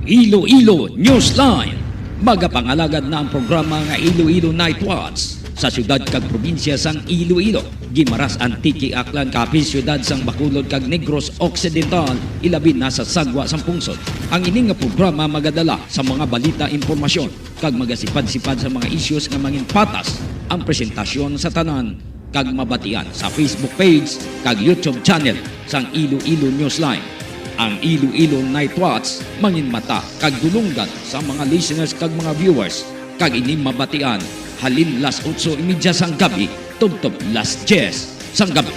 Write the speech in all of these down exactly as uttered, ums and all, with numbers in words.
Iloilo Newsline. Magapangalagad na ang programa nga Iloilo Night Watch sa siyudad kag probinsya sang Iloilo. Guimaras, Antique, Aklan, Capiz, siyudad sang Bacolod kag Negros Occidental, ilabi na sa sagwa sang pungsod. Ang ini nga programa magadala sa mga balita, impormasyon, kag magasipad-sipad sa mga issues nga manginpatas ang presentasyon sa tanan kag mabatian sa Facebook page kag YouTube channel sang Iloilo Newsline. Ang Iloilo Night Watch manginmata kag dulonggan sa mga listeners kag mga viewers, kag ini mabatian halin las otso y media sang gabi tubtob las diyes sang gabi.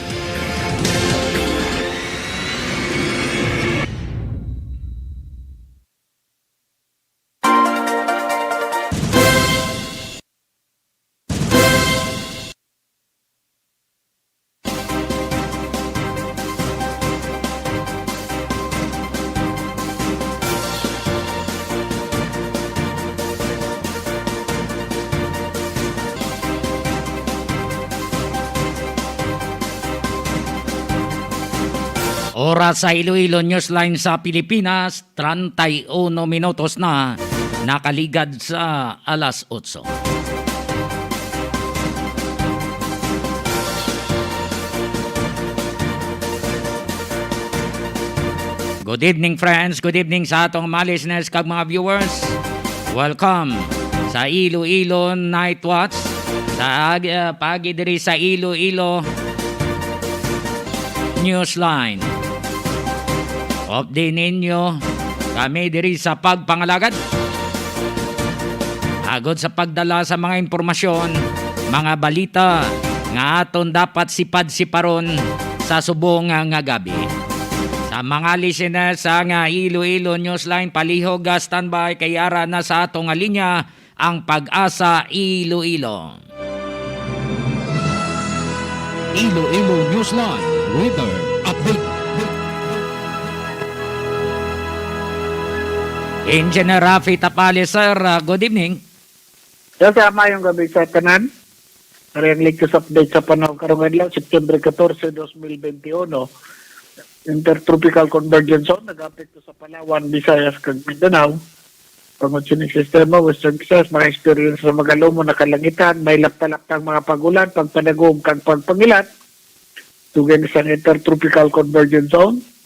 Oras sa Iloilo Newsline sa Pilipinas, treinta y uno minutos na nakaligad sa alas otso. Good evening, friends. Good evening sa atong mga listeners kag mga viewers. Welcome sa Iloilo Night Watch sa ag-, ah, pagi diri sa Iloilo Newsline. Update ninyo kami diri sa pagpangalagad agod sa pagdala sa mga impormasyon, mga balita nga aton dapat sipad-siparon sa subong nga gabi. Sa mga listeners sa nga Iloilo Newsline, palihog, ah, standby kay ara na sa ato nga linya ang Pag-asa Iloilo. Iloilo Newsline Weather Update. Engineer Rafi Tapales, sir, ah, good evening. Yes, sir, mayong gabi sa tanan. Ari ang latest update sa panahon karong adlaw, September katorse, dos mil benti uno. Intertropical Convergence Zone nag-apekto sa Palawan, Visayas, kag Mindanao. Tungod sining sistema, Western Visayas, mga experience sa magalumo na kalangitan, may lapta-laptang mga pag-ulan, pagpanagom, kag pagpangilat. Dugay na sang Intertropical Convergence Zone.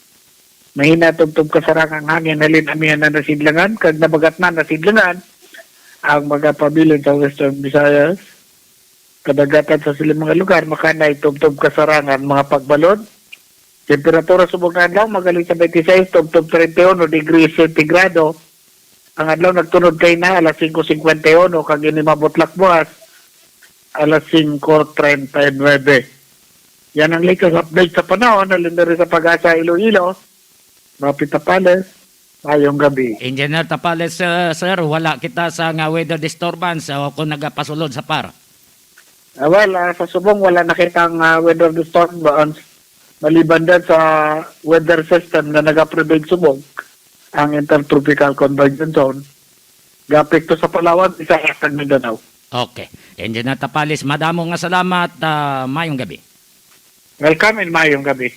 Mahina tubtob kasarang ang hangin halin amihan na nasidlangan kag nabagat na nasidlangan ang mga pabilin sa Western Visayas. Kadagatan sa silang mga lugar, makanay tubtob kasarangan mga pagbalod. Temperatura subong nga adlaw, magaling sa twenty-six tubtob thirty-one degrees sentigrado. Ang adlaw nagtunod kay na alas singko singkwenta y uno, kag ini mabutlak buwas alas singko treinta y nuebe. Yan ang latest update sa panahon. Halin diri sa Pag-asa Iloilo, Rafi Tapales, mayong gabi. Engineer Tapales, uh, sir, wala kita sa nga weather disturbance o kung nagapasulod sa par. Ah, well, ah, sa subong, wala na kitang, ah, weather disturbance maliban din sa weather system na nagaprevent subong ang Intertropical Convergence Zone. Gaapekto sa Palawan, Visayas, kag Mindanao. Okay. Engineer Tapales, madamo nga salamat. Ah, mayong gabi. Welcome and mayong gabi.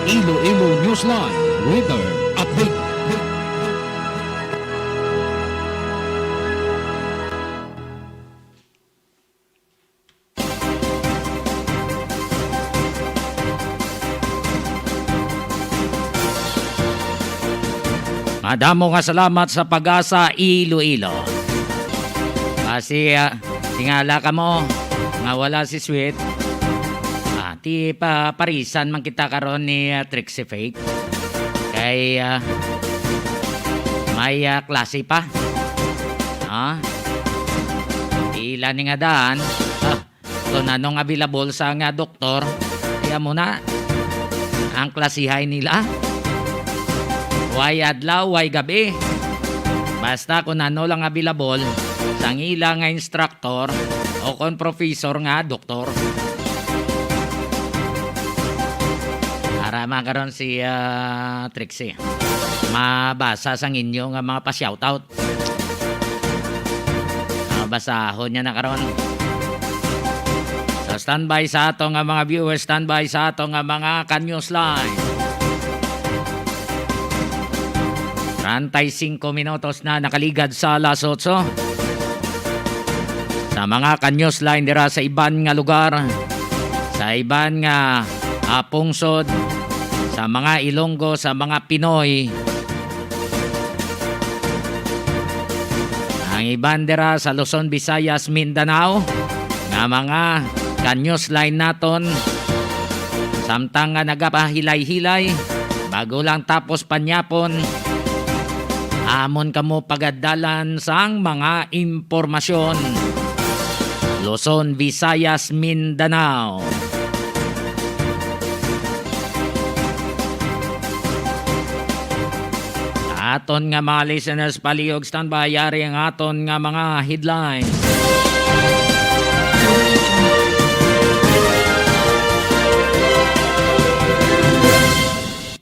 Iloilo Newsline Weather Update. Madamo nga salamat sa Pag-asa Iloilo. Basi, ah, tingala kamo nga wala si Sweet. Ah, ti pa parisan man kita karon ni, ah, Trixie Faith. Kay, ah, may, ah, klase pa. Ah, ila ni nga daan. Ah, Kung anong available sa nga doktor, iya mo na ang klasihay nila. Way adlaw, way gabi. Basta kung ano lang available sang ila nga instructor o kon professor nga doktor. Ara man karon si, ah, Trixie. Mabasa sang inyo nga mga pa-shoutout. Ah, basahon niya na karon. So, standby sa ato nga mga viewers, standby sa ato nga mga ka-newsline. Treinta y cinco minutos na nakaligad sa alas otso. Sa mga ka-newsline dira sa iban nga lugar, sa iban nga, ah, pungsod, sa mga Ilonggo, sa mga Pinoy, ang iban dira sa Luzon, Visayas, Mindanao, nga mga ka-newsline naton, samtang nga nagapahilay-hilay, bago lang tapos panyapon, amon kamo pagadalan sang mga impormasyon. Luzon, Visayas, Mindanao. Aton nga mga listeners, palihog, standby, yari ang aton nga mga headlines.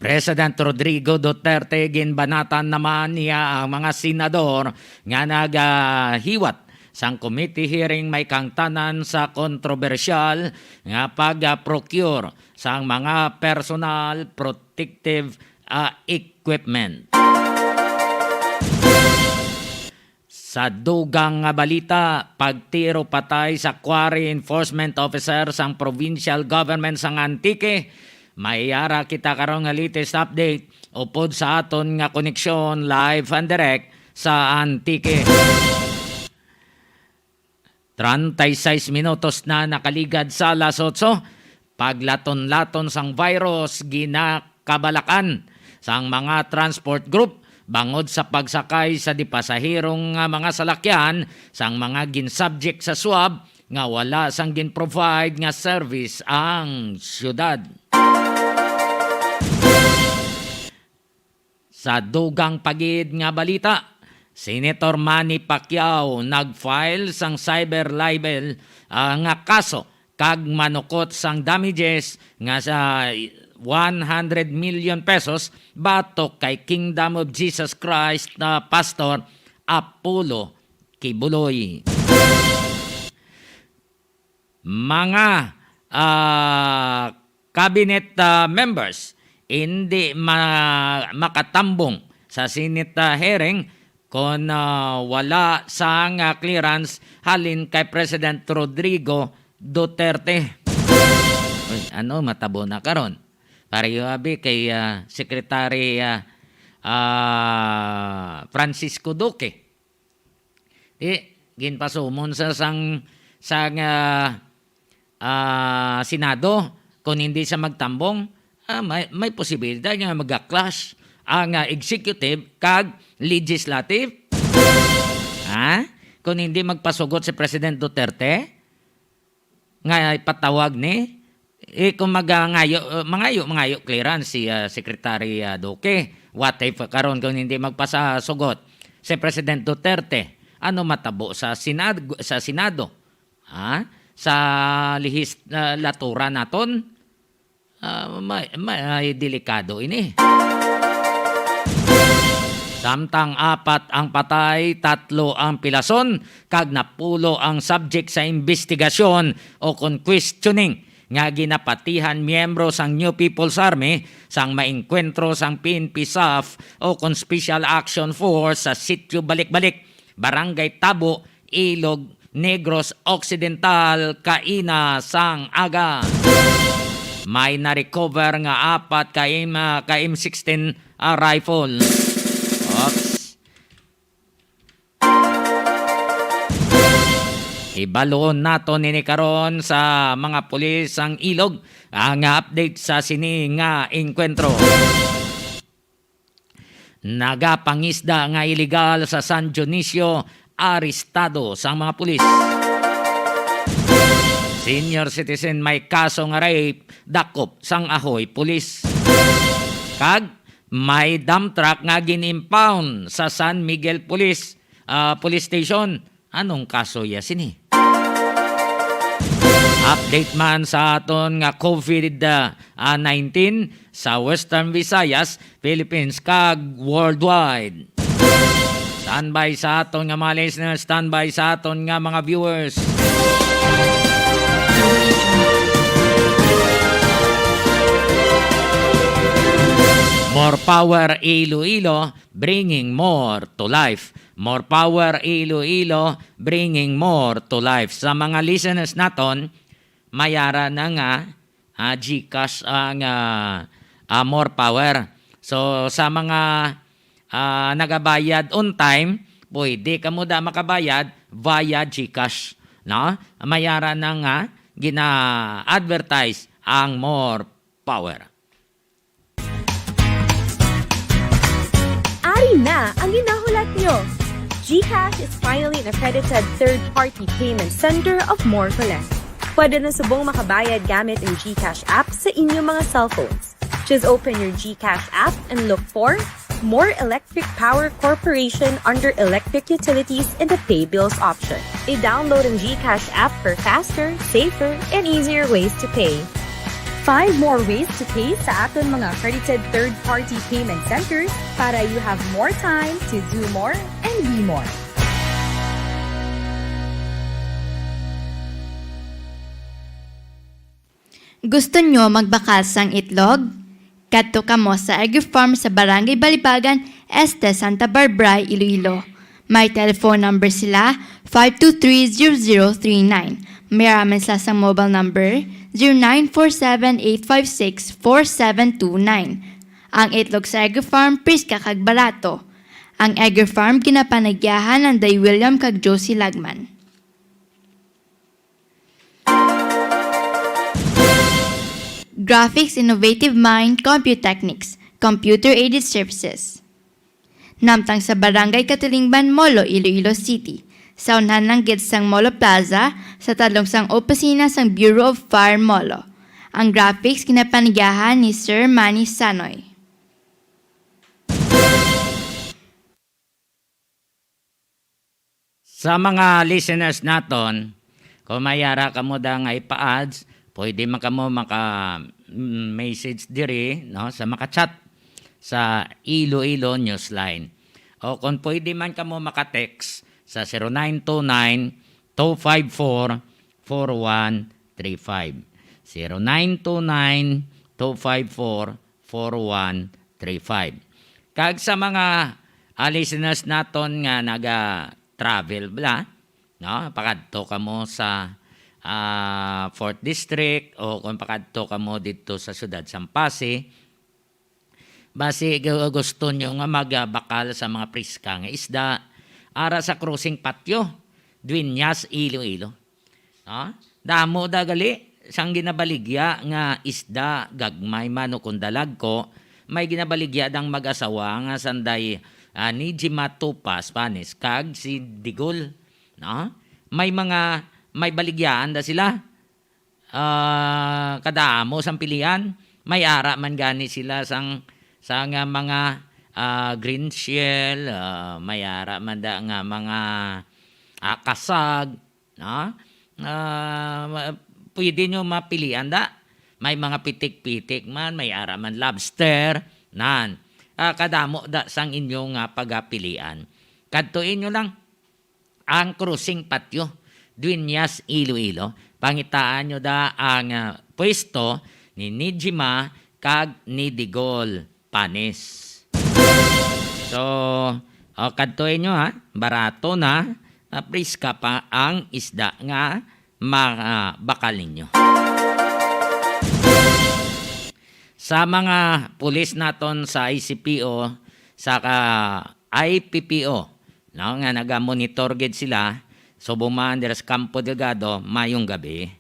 President Rodrigo Duterte, ginbanatan naman niya ang mga senador nga nagahiwat sang committee hearing may kaangtanan sa kontrobersyal nga pag-procure sang mga personal protective, ah, equipment. Sa dugang nga balita, pagtiro patay sa quarry enforcement officer sang provincial government sang Antique. May ara kita karon nga latest update upod sa aton nga koneksyon live and direct sa Antique. Treinta y seis minutos na nakaligad sa alas otso. Paglaton-laton sang virus ginakabalakan sang mga transport group bangod sa pagsakay sa di-pasahero nga mga salakyan sang mga gin-subject sa swab nga wala sang gin-provide nga service ang siyudad. Sa dugang pa gid nga balita, Senator Manny Pacquiao nag-file sang cyber libel, ah, nga kaso kag manukot sang damages nga sa one hundred million pesos batok kay Kingdom of Jesus Christ na pastor Apollo Kibuloy. Mga, ah, cabinet, ah, members hindi ma-, makatambong sa Senate, ah, hearing kon, ah, wala sang, ah, clearance halin kay President Rodrigo Duterte. Uy, ano matabo na karon? Pareho abi kay, ah, Secretary, ah, ah, Francisco Duque. Di, ginpasumon sa sang, sang, ah, ah, Senado, kung hindi siya magtambong, ah, may, may posibilidad nga mag-clash ang, ah, executive kag legislative. Ha? Kung hindi magpasugot si President Duterte, nga ipatawag ni, eh, kung magangayo, uh, mangayo, mangayo clearance si, uh, Secretary, uh, Duque. What if karon kung hindi magpasasugot si President Duterte? Ano matabo sa Senad-, sa Senado? Ha? Sa lehis-, uh, latura naton? Ah, may, may delikado ini. Samtang apat ang patay, tatlo ang pilason, kag napulo ang subject sa imbestigasyon o kon questioning nga ginapatihan miyembro sang New People's Army sang maengkwentro sang P N P, SAF o kon Special Action Force sa Sitio Balik-Balik, Barangay Tabo, Ilog, Negros Occidental, kaina sang aga. May na-recover nga apat ka M, ah, ka M sixteen, ah, rifle. Oops. Ibaluon naton ini karon sa mga pulis sang Ilog, ang update sa sini nga engkwentro. Nagapangisda nga iligal sa San Dionisio, arestado sang mga pulis. Senior citizen may kaso nga rape, dakop sang Ahoy pulis. Kag may dump truck nga gin-impound sa San Miguel Police, ah, Police Station. Anong kaso ya sini? Update man sa aton nga COVID, ah, ah, nineteen sa Western Visayas, Philippines, kag worldwide. Standby sa aton nga mga listeners, standby sa aton nga mga viewers. More power Iloilo, bringing more to life. More power Iloilo, bringing more to life. Sa mga listeners naton, mayara na nga, ah, GCash ang, ah, ah, more power. So, sa mga, ah, nagabayad on time, pwede kamo da makabayad via GCash, no? Mayara na nga gina-advertise ang more power. Ari na ang ginahulat nyo! GCash is finally an accredited third-party payment center of More Collect. Pwede na subong makabayad gamit ang GCash app sa inyong mga cellphones. Just open your GCash app and look for More Electric Power Corporation under Electric Utilities in the Pay Bills option. I-download ang GCash app for faster, safer, and easier ways to pay. Find more ways to pay sa aton mga accredited third-party payment centers para you have more time to do more and be more. Gusto nyo magbakal sang itlog? Kadto kamo sa Agri Farm sa Barangay Balibagan, Este, Santa Barbara, Iloilo. May telephone number sila, five two three zero zero three nine. May ramen sila sang mobile number, zero nine four seven eight five six four seven two nine. Ang itlog sa Agri Farm, priska kag barato. Ang Agri Farm ginapanagyahan ni Day William kag Josie Lagman. Graphics Innovative Mind Computechnics, Computer Aided Services. Namtang sa Barangay Katilingban, Molo, Iloilo City. Sa unhan lang gid sang Molo Plaza, sa tadlong sang opisina sang Bureau of Fire, Molo. Ang graphics ginapanagyahan ni Sir Manny Sanoy. Sa mga listeners naton, kung may ara kamo da nga ipa-ads, pwede man kamo maka-message diri, no, sa maka-chat sa Iloilo Newsline. O kung pwede man kamo maka-text sa zero nine two nine, two five four, four one three five. Zero nine two nine, two five four, four one three five. Kag sa mga, ah, listeners naton nga naga-travel bala, no? Pakadto kamo sa, ah, Fourth District o kung pakadto kamo didto sa siyudad sang Passi, basi gu-, gusto nyo nga magbakal sa mga priska nga isda, ara sa Crossing Patio, Dueñas, Iloilo. No? Damo da gali sang ginabaligya nga isda, gagmay man o kon dalagko, may ginabaligya dang mag-asawa nga sanday, ah, Nijima Tupas Panis kag si Digol, no? May mga, may baligyaan da sila. Ah, kadamo sang pilian. May ara man gani sila sang, sang, ah, mga, ah, green shell, ah, may ara man da nga mga, ah, kasag, no? Ah, ma-, pwede nyo mapilian da. May mga pitik-pitik man, may ara man lobster, nan. Ah, kadamo da sang inyo nga pagapilian. Kadto inyo lang ang Crossing Patio, Dueñas, Iloilo. Pangitaan nyo da ang, ah, pwesto ni Nijima kag ni Digol Panis. So, oh, kadto inyo ha, barato na, ah, priska pa ang isda nga ma-, ah, bakal ninyo. Sa mga pulis naton sa I C P O, sa ka-, I P P O, no, nga nagamonitor gid sila, subong man dira sa Campo Delgado, mayong gabi.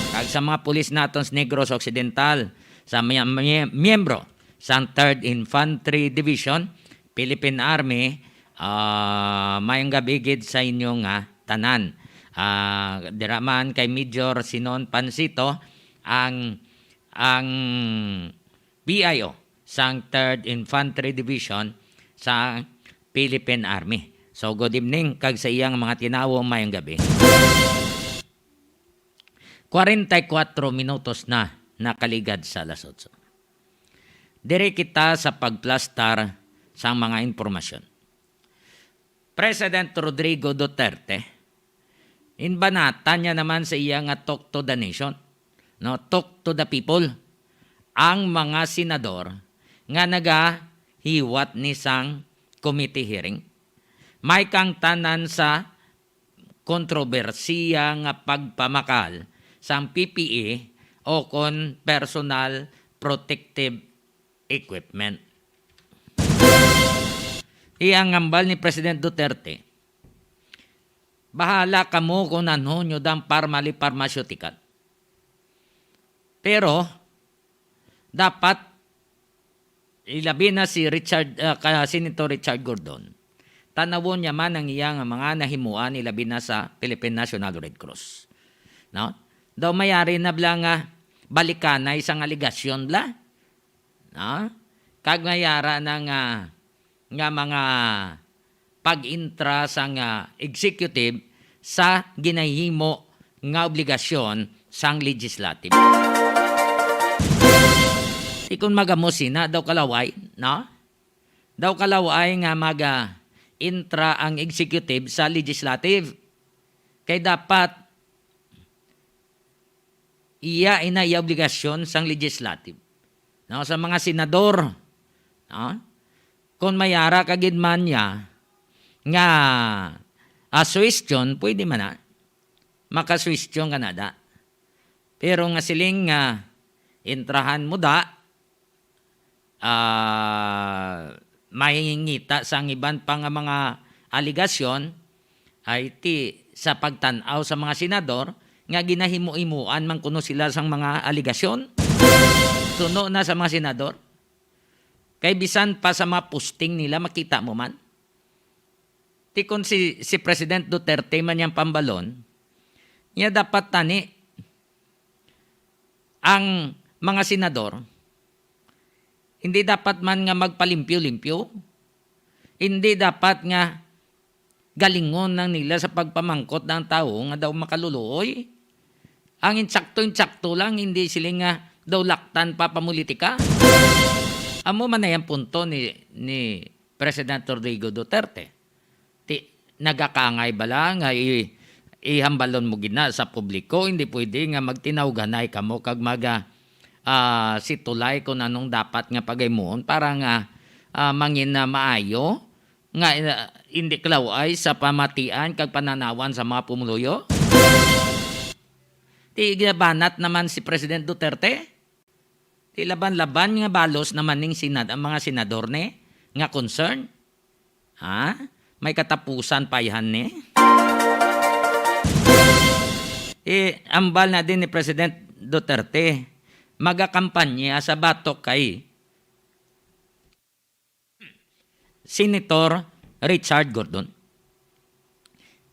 Kag sa mga pulis naton sa Negros Occidental, sa mye-, mye-, miyembro sang Third Infantry Division, Philippine Army, ah, mayong gabi gid sa inyo nga tanan. Ah, dira man kay Major Sinon Pansito ang, ang P I O sang Third Infantry Division sa Philippine Army. So, good evening kag sa iyang mga tinawo, mayong gabi. Kwarenta y kuatro minutos na nakaligad sa alas otso. Diri kita sa pagplastar sang mga impormasyon. President Rodrigo Duterte, inbanatan niya naman sa iya nga Talk to the Nation, no, Talk to the People, ang mga senador nga nagahiwat ni sang committee hearing. May kangtanan sa kontrobersiya nga pagpamakal sang P P E o kon personal protective equipment. Iya ang hambal ni President Duterte, "Bahala kamo kung ano nyo dang parmali pharmaceutical. Pero, dapat, ilabi na si Richard, ah, ka, Senator Richard Gordon, tanawon niya man ang iya nga mga nahimuan, ilabi na sa Philippine National Red Cross." No? Daw mayari na bala nga balikanay sang aligasyon bala. No? Kag mayara na nga, nga mga pag-intra sang, ah, executive sa ginahimo nga obligasyon sang legislative. Ti kon magamo sina, daw kalaway, no? Daw kalaway nga mag, ah, intra ang executive sa legislative. Kay dapat iya ina iya obligasyon sang legislative. No, sa mga senador, no? Kung mayara ka gid man niya nga, ah, suwestyon, pwede man na. Makasuwestyon ka na da. Pero nga siling nga intrahan mo da, ah, mahingita sang iban pa nga mga aligasyon, ay ti sa pagtan-aw sa mga senador nga ginahimo-himoan man kuno sila sang mga aligasyon. Suno na sa mga senador. Kay bisan pa sa mga posting nila, makita mo man. Ti kon si, si President Duterte man yang pambalon, niya dapat tani ang mga senador, hindi dapat man nga magpalimpyo-limpyo. Hindi dapat nga galingon lang nila sa pagpamangkot ng tao nga daw makaluluoy. Ang insakto-insakto lang, hindi sila nga daw laktan pa pamulitika. Amo man na yung punto ni, ni President Rodrigo Duterte. Ti, nagakangay bala nga i-, ihambalon mo gina sa publiko? Hindi pwede nga magtinawganay kamo kag maga, ah, situlay kung anong dapat nga pagaymuon para nga, ah, mangin na maayo nga, ah, hindi kalaway sa pamatian kag pananawan sa mga pumuluyo. Ti, ginabanat naman si President Duterte. Ti laban-laban nga balos naman ning senad-, ang mga senador ni nga concern. Ha? May katapusan pa yan ni? Eh, ambal na din ni President Duterte, magakampanya sa batok kay Senator Richard Gordon.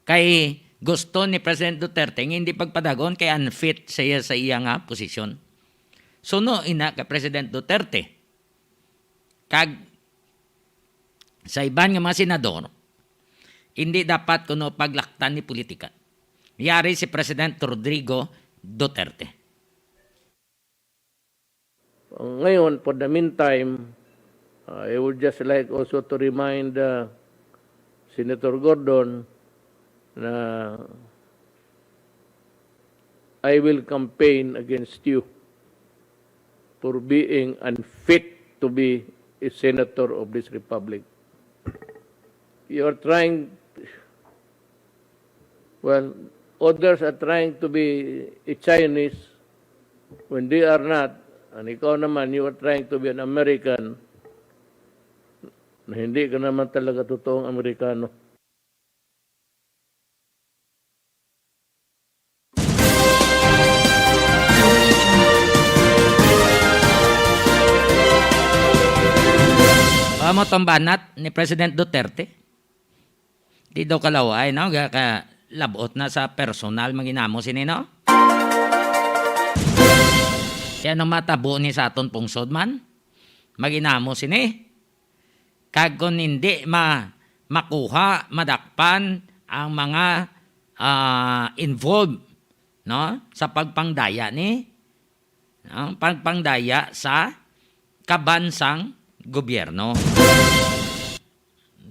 Kay gusto ni President Duterte nga hindi pagpadagon kay unfit siya sa iya nga posisyon. Suno ina kay President Duterte. Kag sa iban nga mga senador, hindi dapat kuno paglaktan ni politika. Yari si President Rodrigo Duterte. Ngayon, for the meantime, uh, I would just like also to remind, uh, Senator Gordon na I will campaign against you for being unfit to be a senator of this republic. You are trying Well, others are trying to be a Chinese when they are not. And ikaw naman, you are trying to be an American na hindi ka naman talaga totoong Amerikano. Amo tong banat ni President Duterte. Di daw kalaway, no? Ga-, ka-, labot na sa personal, maginamo sini, no? Kaya nung matabo ni sa aton pungsod man, maginamo sini. Kag kung hindi ma-, makuha, madakpan ang mga, ah, involved, no? Sa pagpangdaya ni, no? Pagpangdaya sa kaban sang gobyerno.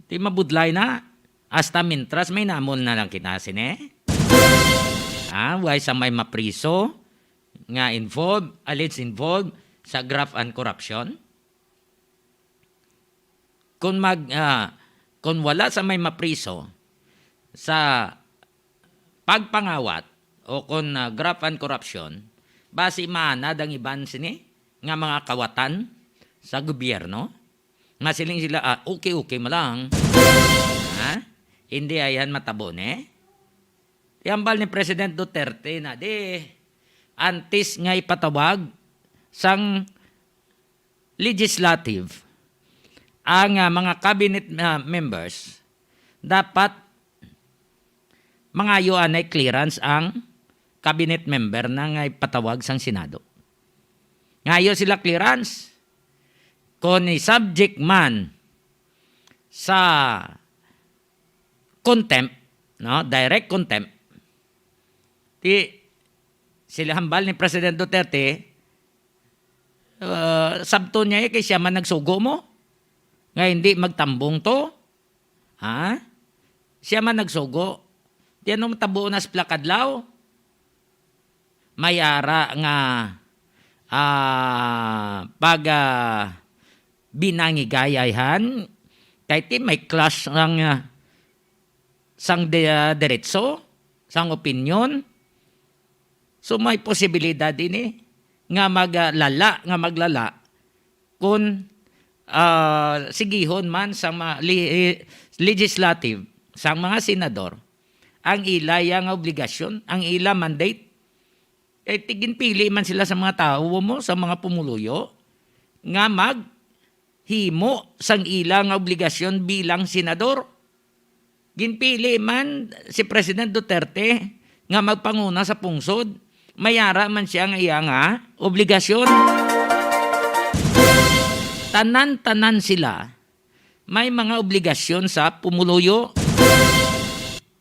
Ti mabudlay na. Hasta mintras may namon na lang kita sini. Ah, way sa may mapriso nga involved, alleged involved sa graft and corruption. kung mag, ah, kung wala sa may mapriso sa pagpangawat o kung, ah, graft and corruption, basi maanad ang iban sini nga mga kawatan sa gobyerno. Masiling sila, "Ah, okay, okay mo lang." Ha? Hindi ayan matabo ni. Ti hambal ni President Duterte na di antes nga ipatawag sang legislative ang, ah, mga cabinet, ah, members, dapat mangayo anay clearance ang cabinet member na nga ipatawag sang Senado. Ngayo sila clearance. Kung i-subject man sa contempt, no, direct contempt, ti sila hambal ni President Duterte, ah, sabton niya, eh, kay siya man nagsugo mo nga hindi magtambong to. Ha? Siya man nagsugo. Di ano matabo na sa pila ka adlaw? May ara nga, ah, pag, ah, binangigayayhan, kay ti may clash sang, ah, sang de-, ah, derecho, sang opinyon. So, may posibilidad ini nga maglala, nga maglala kung, ah, sigihon man sang mga li-, legislative, sang mga senador, ang ila ya nga obligasyon, ang ila mandate. Kay ti-, ginpili man sila sa mga tawo mo, sa mga pumuluyo, nga maghimo sang ila nga obligasyon bilang senador. Ginpili man si President Duterte nga magpanguna sa pungsod, may ara man siya nga iya nga obligasyon. Tanan-tanan sila may mga obligasyon sa pumuluyo.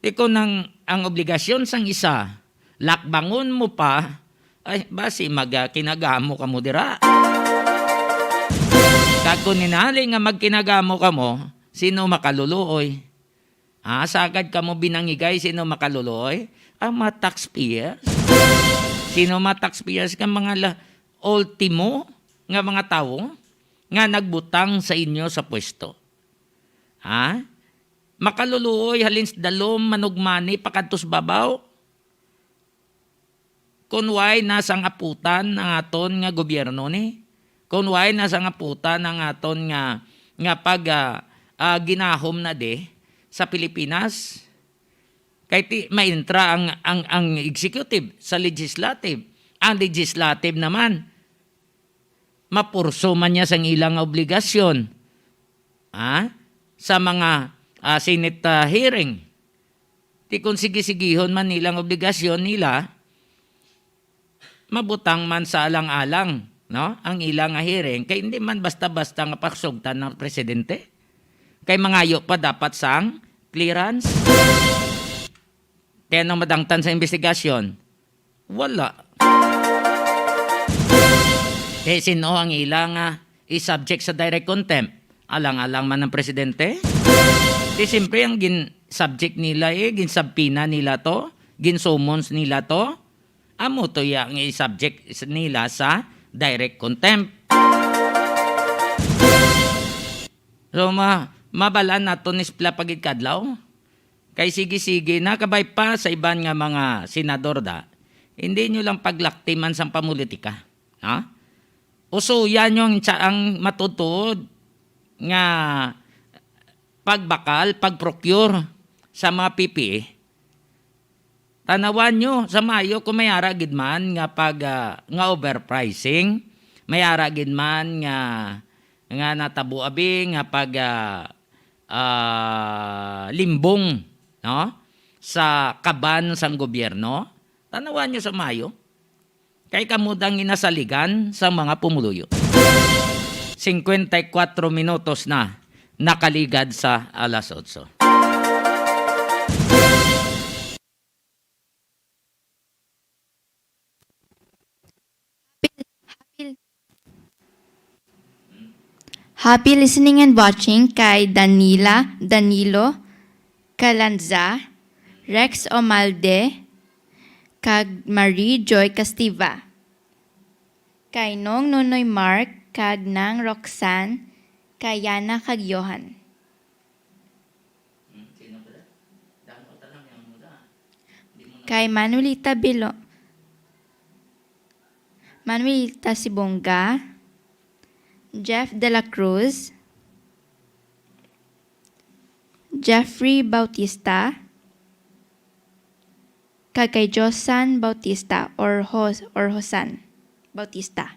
Di ko nang ang obligasyon sang isa, lakbangon mo pa, ay, basi magkinagamo kamo dira. Kag kung ninali nga magkinagamo kamo, sino makaluluoy? Ah, sagad kamo binangigay, sino makaluluoy? Ang mga taxpayers. Sino mga taxpayers? Nga mga la-, ultimo nga mga tawo nga nagbutang sa inyo sa pwesto. Ha? Makaluluoy halin sa dalom, manugmani pakadto sa babaw. Kun way na sang aputan ang aton nga gobyerno ni, kun way na sang aputan ang aton nga, nga pag, ah, ah, ginahom na di sa Pilipinas, kay ti, maintra ang, ang, ang executive sa legislative. Ang legislative naman, mapurso man niya sang ila nga obligasyon, ha, sa mga, ah, Senate, ah, hearing. Ti kon sige-sigihon man nilang obligasyon nila, mabutang man sa alang-alang, no, ang ila nga hearing, kay hindi man basta-basta nga pasugtan ng presidente. Kay mangayo pa dapat sang clearance. Kaya nang madangtan sa investigasyon, wala. Kay sino ang ila nga i-subject sa direct contempt? Alang-alang man ang presidente? Di siyempre ang gin-subject nila, eh, ginsubpoena nila to, ginsummons nila to. Amo to ya nga i-subject nila sa direct contempt. So, ma-, mabalaan nato ni sila pagid kadlaw. Kay sige-sige na, kabay pa sa iban nga mga senador da, hindi nyo lang paglaktiman sang pamulitika, ha? Usuyan nyo ang tsa-, ang matutuod nga pagbakal, pag-procure sa mga P P E. Tanawan nyo sa maayo kung may ara gid man nga pag, ah, nga overpricing, may ara gid man nga, nga natabo abi nga pag, ah, ah, limbong, no? Sa kaban sang gobyerno, tanawan nyo sa maayo. Kay kamo dang ginasaligan sang mga pumuluyo. Cincuenta y cuatro minutos na nakaligad sa alas otso. Happy listening and watching kay Danila, Danilo Calanza, Rex Omalde, kag Marie Joy Castiva. Kay Nong Nonoy Mark kag Nang Roxanne kay Yana kag Johan. Kay Manuelita Bilo-, Manuelita Sibonga, Jeff de la Cruz, Jeffrey Bautista, kag kay Josan Bautista or Hos-, or Hosan Bautista.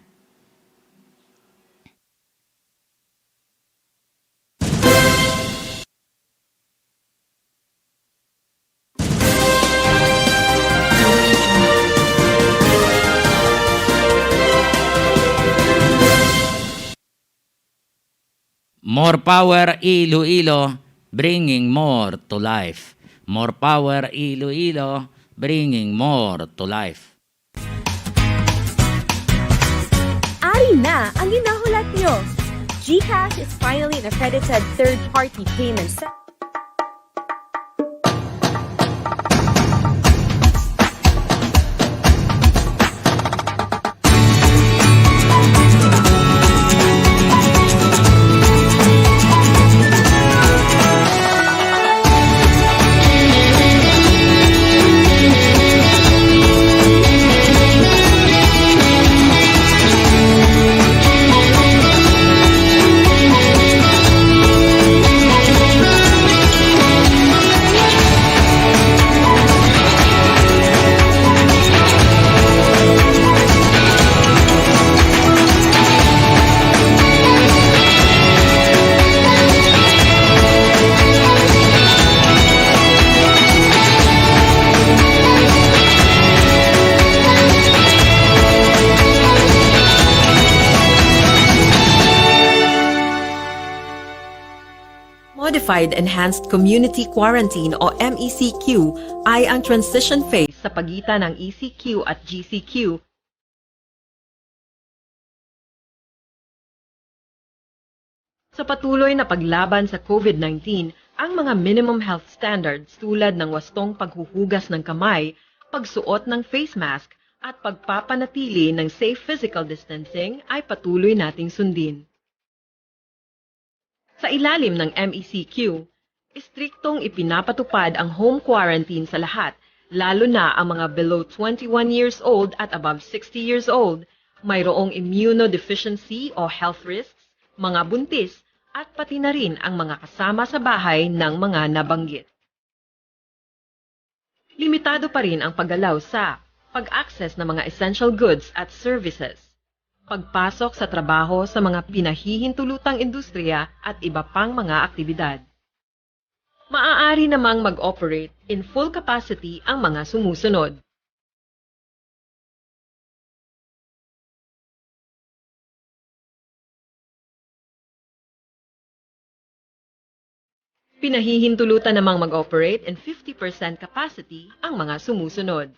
More power, Iloilo, bringing more to life. More power, Iloilo, bringing more to life. Ari na ang ginahulat nyo. GCash is finally an accredited third-party payment se- Modified Enhanced Community Quarantine o M E C Q ay ang transition phase sa pagitan ng E C Q at G C Q. Sa patuloy na paglaban sa COVID nineteen, ang mga minimum health standards tulad ng wastong paghuhugas ng kamay, pagsuot ng face mask, at pagpapanatili ng safe physical distancing ay patuloy nating sundin. Sa ilalim ng M E C Q, istriktong ipinapatupad ang home quarantine sa lahat, lalo na ang mga below twenty-one years old at above sixty years old, mayroong immunodeficiency o health risks, mga buntis, at pati na rin ang mga kasama sa bahay ng mga nabanggit. Limitado pa rin ang paggalaw sa pag-access ng mga essential goods at services, pagpasok sa trabaho sa mga pinahihintulutang industriya at iba pang mga aktibidad. Maaari namang mag-operate in full capacity ang mga sumusunod. Pinahihintulutan namang mag-operate in fifty percent capacity ang mga sumusunod.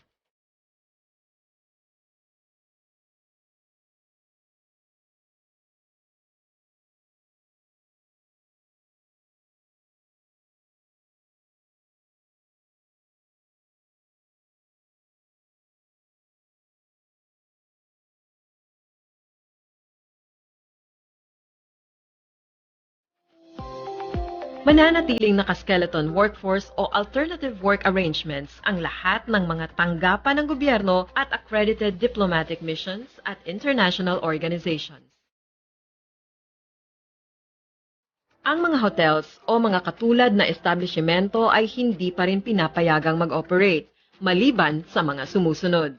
Mananatiling naka-skeleton workforce o alternative work arrangements ang lahat ng mga tanggapan ng gobyerno at accredited diplomatic missions at international organizations. Ang mga hotels o mga katulad na establisimento ay hindi pa rin pinapayagang mag-operate, maliban sa mga sumusunod.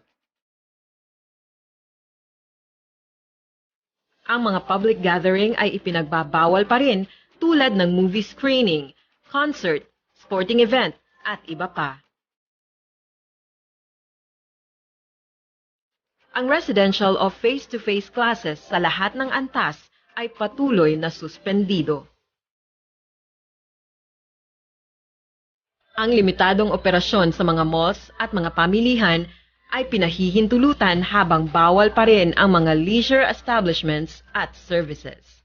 Ang mga public gathering ay ipinagbabawal pa rin, tulad ng movie screening, concert, sporting event, at iba pa. Ang residential o face-to-face classes sa lahat ng antas ay patuloy na suspendido. Ang limitadong operasyon sa mga malls at mga pamilihan ay pinahihintulutan habang bawal pa rin ang mga leisure establishments at services.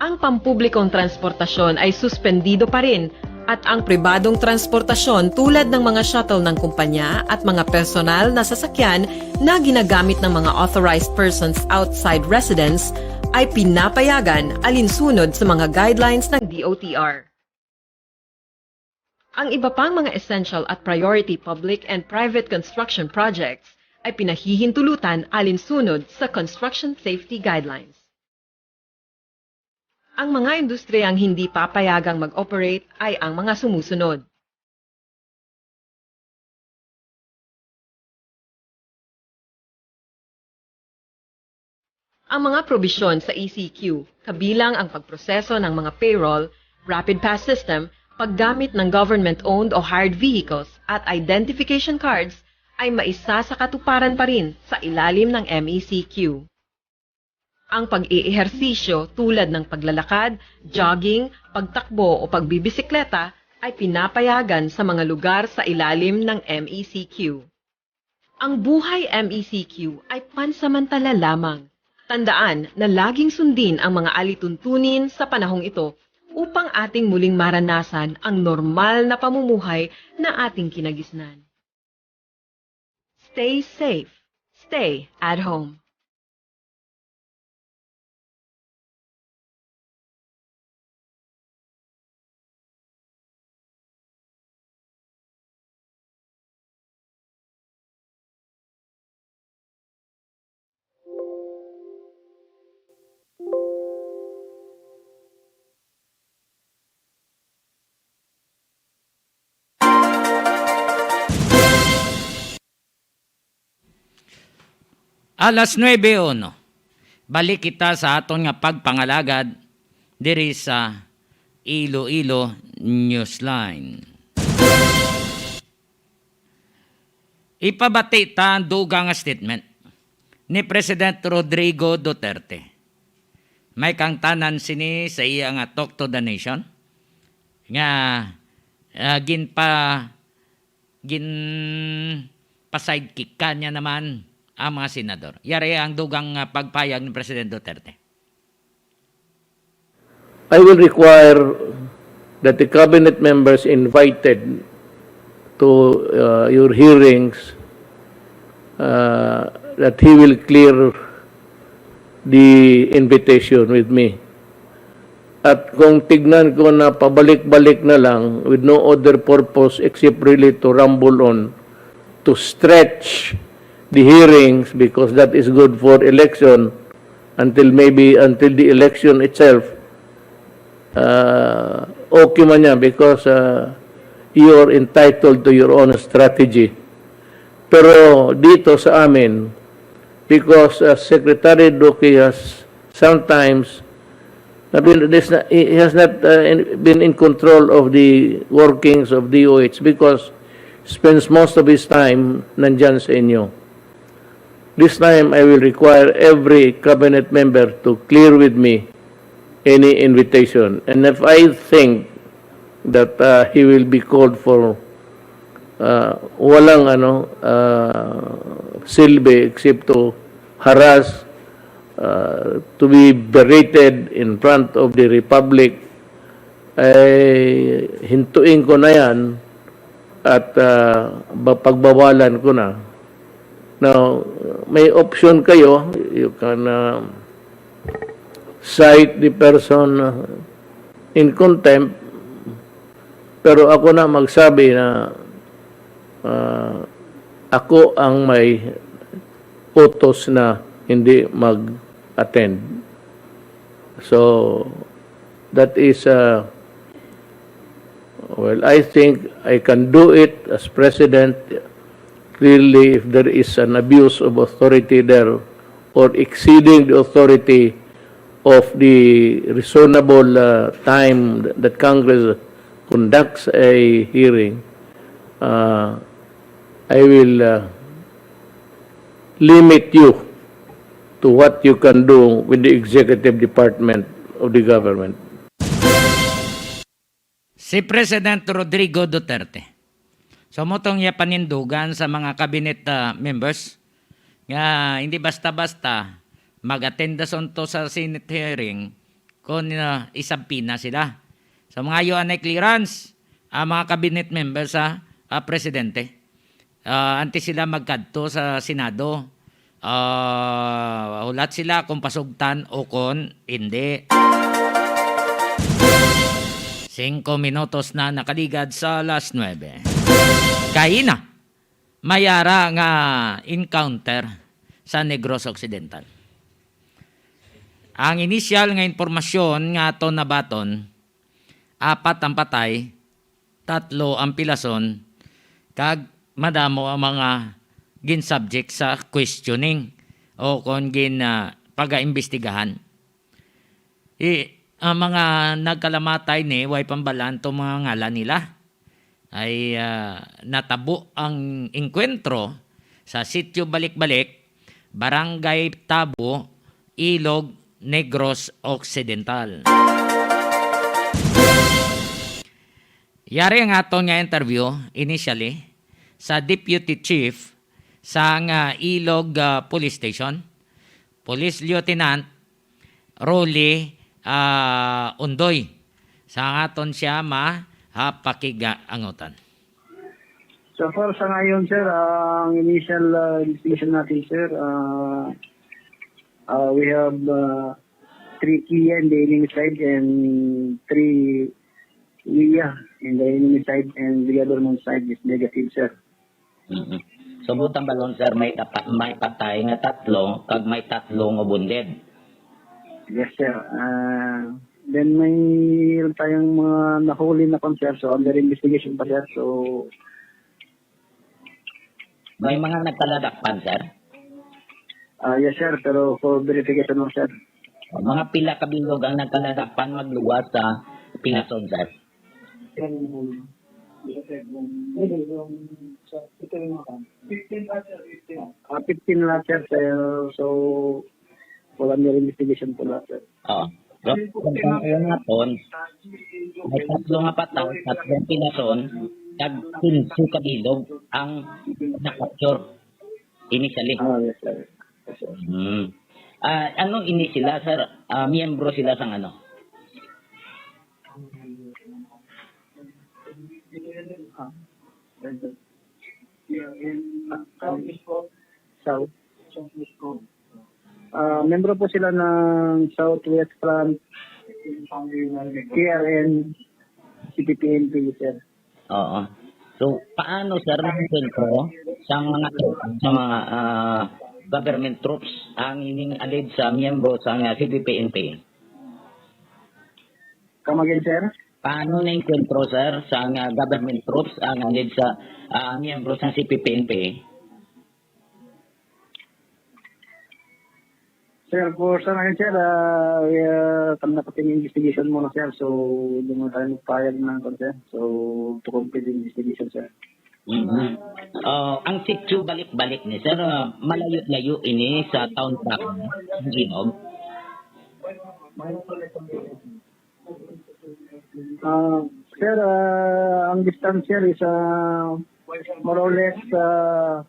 Ang pampublikong transportasyon ay suspendido pa rin At ang pribadong transportasyon tulad ng mga shuttle ng kumpanya at mga personal na sasakyan na ginagamit ng mga authorized persons outside residence ay pinapayagan alinsunod sa mga guidelines ng D O T R. Ang iba pang mga essential at priority public and private construction projects ay pinahihintulutan alinsunod sa construction safety guidelines. Ang mga industriyang hindi papayagang mag-operate ay ang mga sumusunod. Ang mga probisyon sa E C Q, kabilang ang pagproseso ng mga payroll, rapid pass system, paggamit ng government-owned o hired vehicles, at identification cards, ay maisa sa katuparan pa rin sa ilalim ng M E C Q. Ang pag-iihersisyo tulad ng paglalakad, jogging, pagtakbo o pagbibisikleta ay pinapayagan sa mga lugar sa ilalim ng M E C Q. Ang buhay M E C Q ay pansamantala lamang. Tandaan na laging sundin ang mga alituntunin sa panahong ito upang ating muling maranasan ang normal na pamumuhay na ating kinagisnan. Stay safe. Stay at home. Alas nuebe uno. Balik kita sa aton nga pagpangalagad diri sa Iloilo Newsline. Ipabati ta ang dugang nga statement ni President Rodrigo Duterte. May kangtanan sini sa iya nga Talk to the Nation nga, ah, ginpa-, ginpa-sidekick-an niya naman ang mga senador. Yari ang dugang, ah, pagpayag ni President Duterte. I will require that the cabinet members invited to, uh, your hearings, uh, that he will clear the invitation with me. At kung tignan ko na pabalik-balik na lang with no other purpose except really to ramble on, to stretch the hearings because that is good for election until maybe until the election itself, uh, okay man yan because, uh, you are entitled to your own strategy. Pero dito sa amin, because, uh, Secretary Duque has sometimes na been, this na, he has not, uh, in, been in control of the workings of D O H because spends most of his time nandyan sa inyo. This time, I will require every cabinet member to clear with me any invitation. And if I think that, uh, he will be called for, uh, walang, ano, uh, silbi except to harass, uh, to be berated in front of the Republic, ay hintuin ko na yan at, uh, ba-, pagbawalan ko na. Now, may option kayo. You can, uh, cite the person, uh, in contempt, pero ako na magsabi na, uh, ako ang may utos na hindi mag-attend. So, that is, uh, well, I think I can do it as president. Clearly, if there is an abuse of authority there or exceeding the authority of the reasonable, uh, time that Congress conducts a hearing, uh, I will, uh, limit you to what you can do with the executive department of the government. Si President Rodrigo Duterte. So, mo tong iya panindugan sa mga cabinet, ah, members nga hindi basta-basta mag-attend dason to sa Senate hearing kung, ah, isubpoena sila. So, mangayo anay clearance ang mga cabinet member sa, ah, presidente. Ah, antes sila magkadto sa Senado, ah, hulat sila kung pasugtan o kon hindi. Singko minutos na nakaligad sa alas nuebe. Kaina, may ara nga encounter sa Negros Occidental. Ang inisyal nga impormasyon nga aton nabaton, apat ang patay, tatlo ang pilason, kag madamo ang mga gin-subject sa questioning o kon gin, ah, pagaimbestigahan. I-, ang mga nagkalamatay ni, way pambalaan to mga ngalan nila. Ay, ah, natabo ang engkwentro sa Sitio Balik-Balik, Barangay Tabo, Ilog, Negros Occidental. Yari ang aton nga interview initially sa Deputy Chief sang, ah, Ilog, ah, Police Station, Police Lieutenant Rolly, ah, Undoy, sa aton siya ma-, ha, pakiga-angutan. So far sa ngayon, sir, ang initial, ah, investigation natin, sir, ah, ah, we have, ah, three Kia in the enemy side and three Wia in the enemy side, and the government side is negative, sir. Mm-mm. So, butang balon, sir, may tapa-, may patay nga tatlo, kag may tatlo nga wounded. Yes, sir. Ah, then may tayong mga nahuli na kon, sir. So, under investigation pa, sir. So, may mga nagkaladakpan, sir? Ah, yes, sir. Pero for verification lang, sir. Mga pila ka bilog ang nagkaladakpan magluwas sa pinason, sir? Ah, fifteen lang, sir. So, so, wala niya investigation po lang, sir. Oo. So, kung ang una naton, may tatlo nga patay, tatlong pinason, kag quince ka bilog ang na-capture initially. Ah, yes, sir. Yes, sir. Hmm. Ah, ano ini sila, sir? Ah, miyembro sila sang ano? South. Ah, membro po sila ng Southwest Front, K R N, C P P N P, sir. Oo. So, paano, sir, nag-encuentro sa mga, sa mga, ah, government troops ang ining alleged sa miyembro sa, ah, C P P N P? Come again, sir? Paano na-encuentro, sir, sa, ah, government troops ang alleged sa, ah, miyembro sa C P P N P? Sir, for sa ngayon, sir, ah, we are conducting investigation muna, sir. So, hindi muna tayo magpahayag ng, sir. So, to complete the investigation, sir. Mhm. Ah, ang sitio Balik-Balik ni, sir, ah, malayo-layo ini sa town proper, ang Ilog? Ah, sir, ah, ang distance, sir, is, ah, more or less, ah,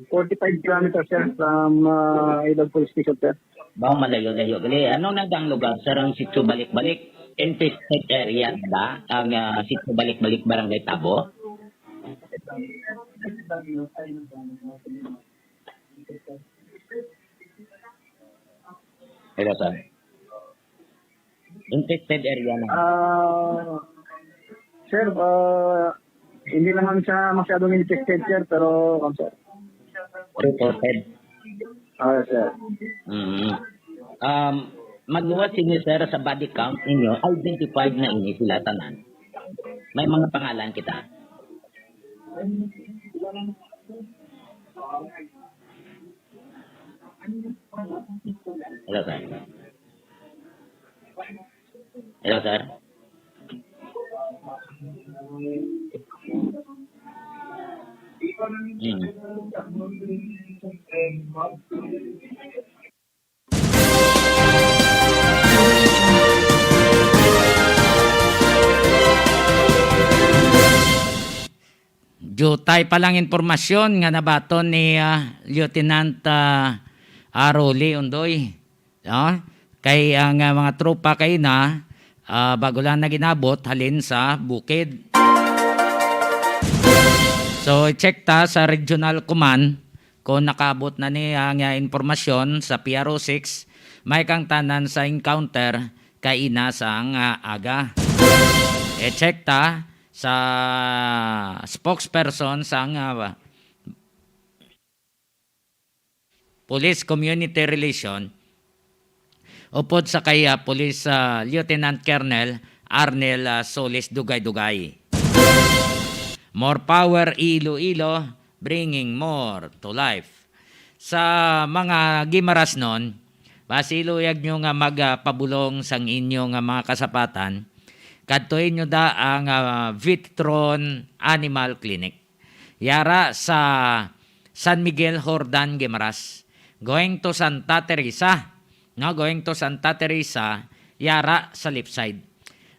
forty-five kilometers, sir, from, ah, Ilog Police Station, sir. Ba, malayo-layo gali. Ano na ang lugar, sir, ang sitio Balik-Balik? Infested area na ba ang, ah, sitio Balik-Balik, Barangay Tabo? Hello, sir. Infested area na. Ah, sir, ah, hindi naman siya masyadong infested, sir, pero, um, sir. Reported. Ah, sir. Mm. Um, magluwas sini, sir, sa body count ninyo, identified na ini sila tanan. May mga pangalan kita. Hello, sir. Hello, sir. Hmm. Diutay pa lang impormasyon nga nabaton ni, ah, Lieutenant, ah, Aroli Undoy, no? Kay ang, ah, mga tropa kay na, Ah, bago lang na ginabot halin sa bukid. So, i-check ta sa regional command kung nakaabot na ni ang, ah, impormasyon sa P R O six, may kangtanan sa encounter kaina sang, ah, aga. I-check ta sa spokesperson sang, ah, Police Community Relation, upod sa kay, ah, Police, ah, Lieutenant Colonel Arnel, ah, Solis Dugay-Dugay. More power, Iloilo, bringing more to life. Sa mga Guimaras nun, pasiluyag nyo nga magpabulong sang inyo nga mga kasapatan, kadtuin nyo da ang, ah, Vitron Animal Clinic. Yara sa San Miguel Jordan Guimaras. Going to Santa Teresa. No, going to Santa Teresa, yara sa left side.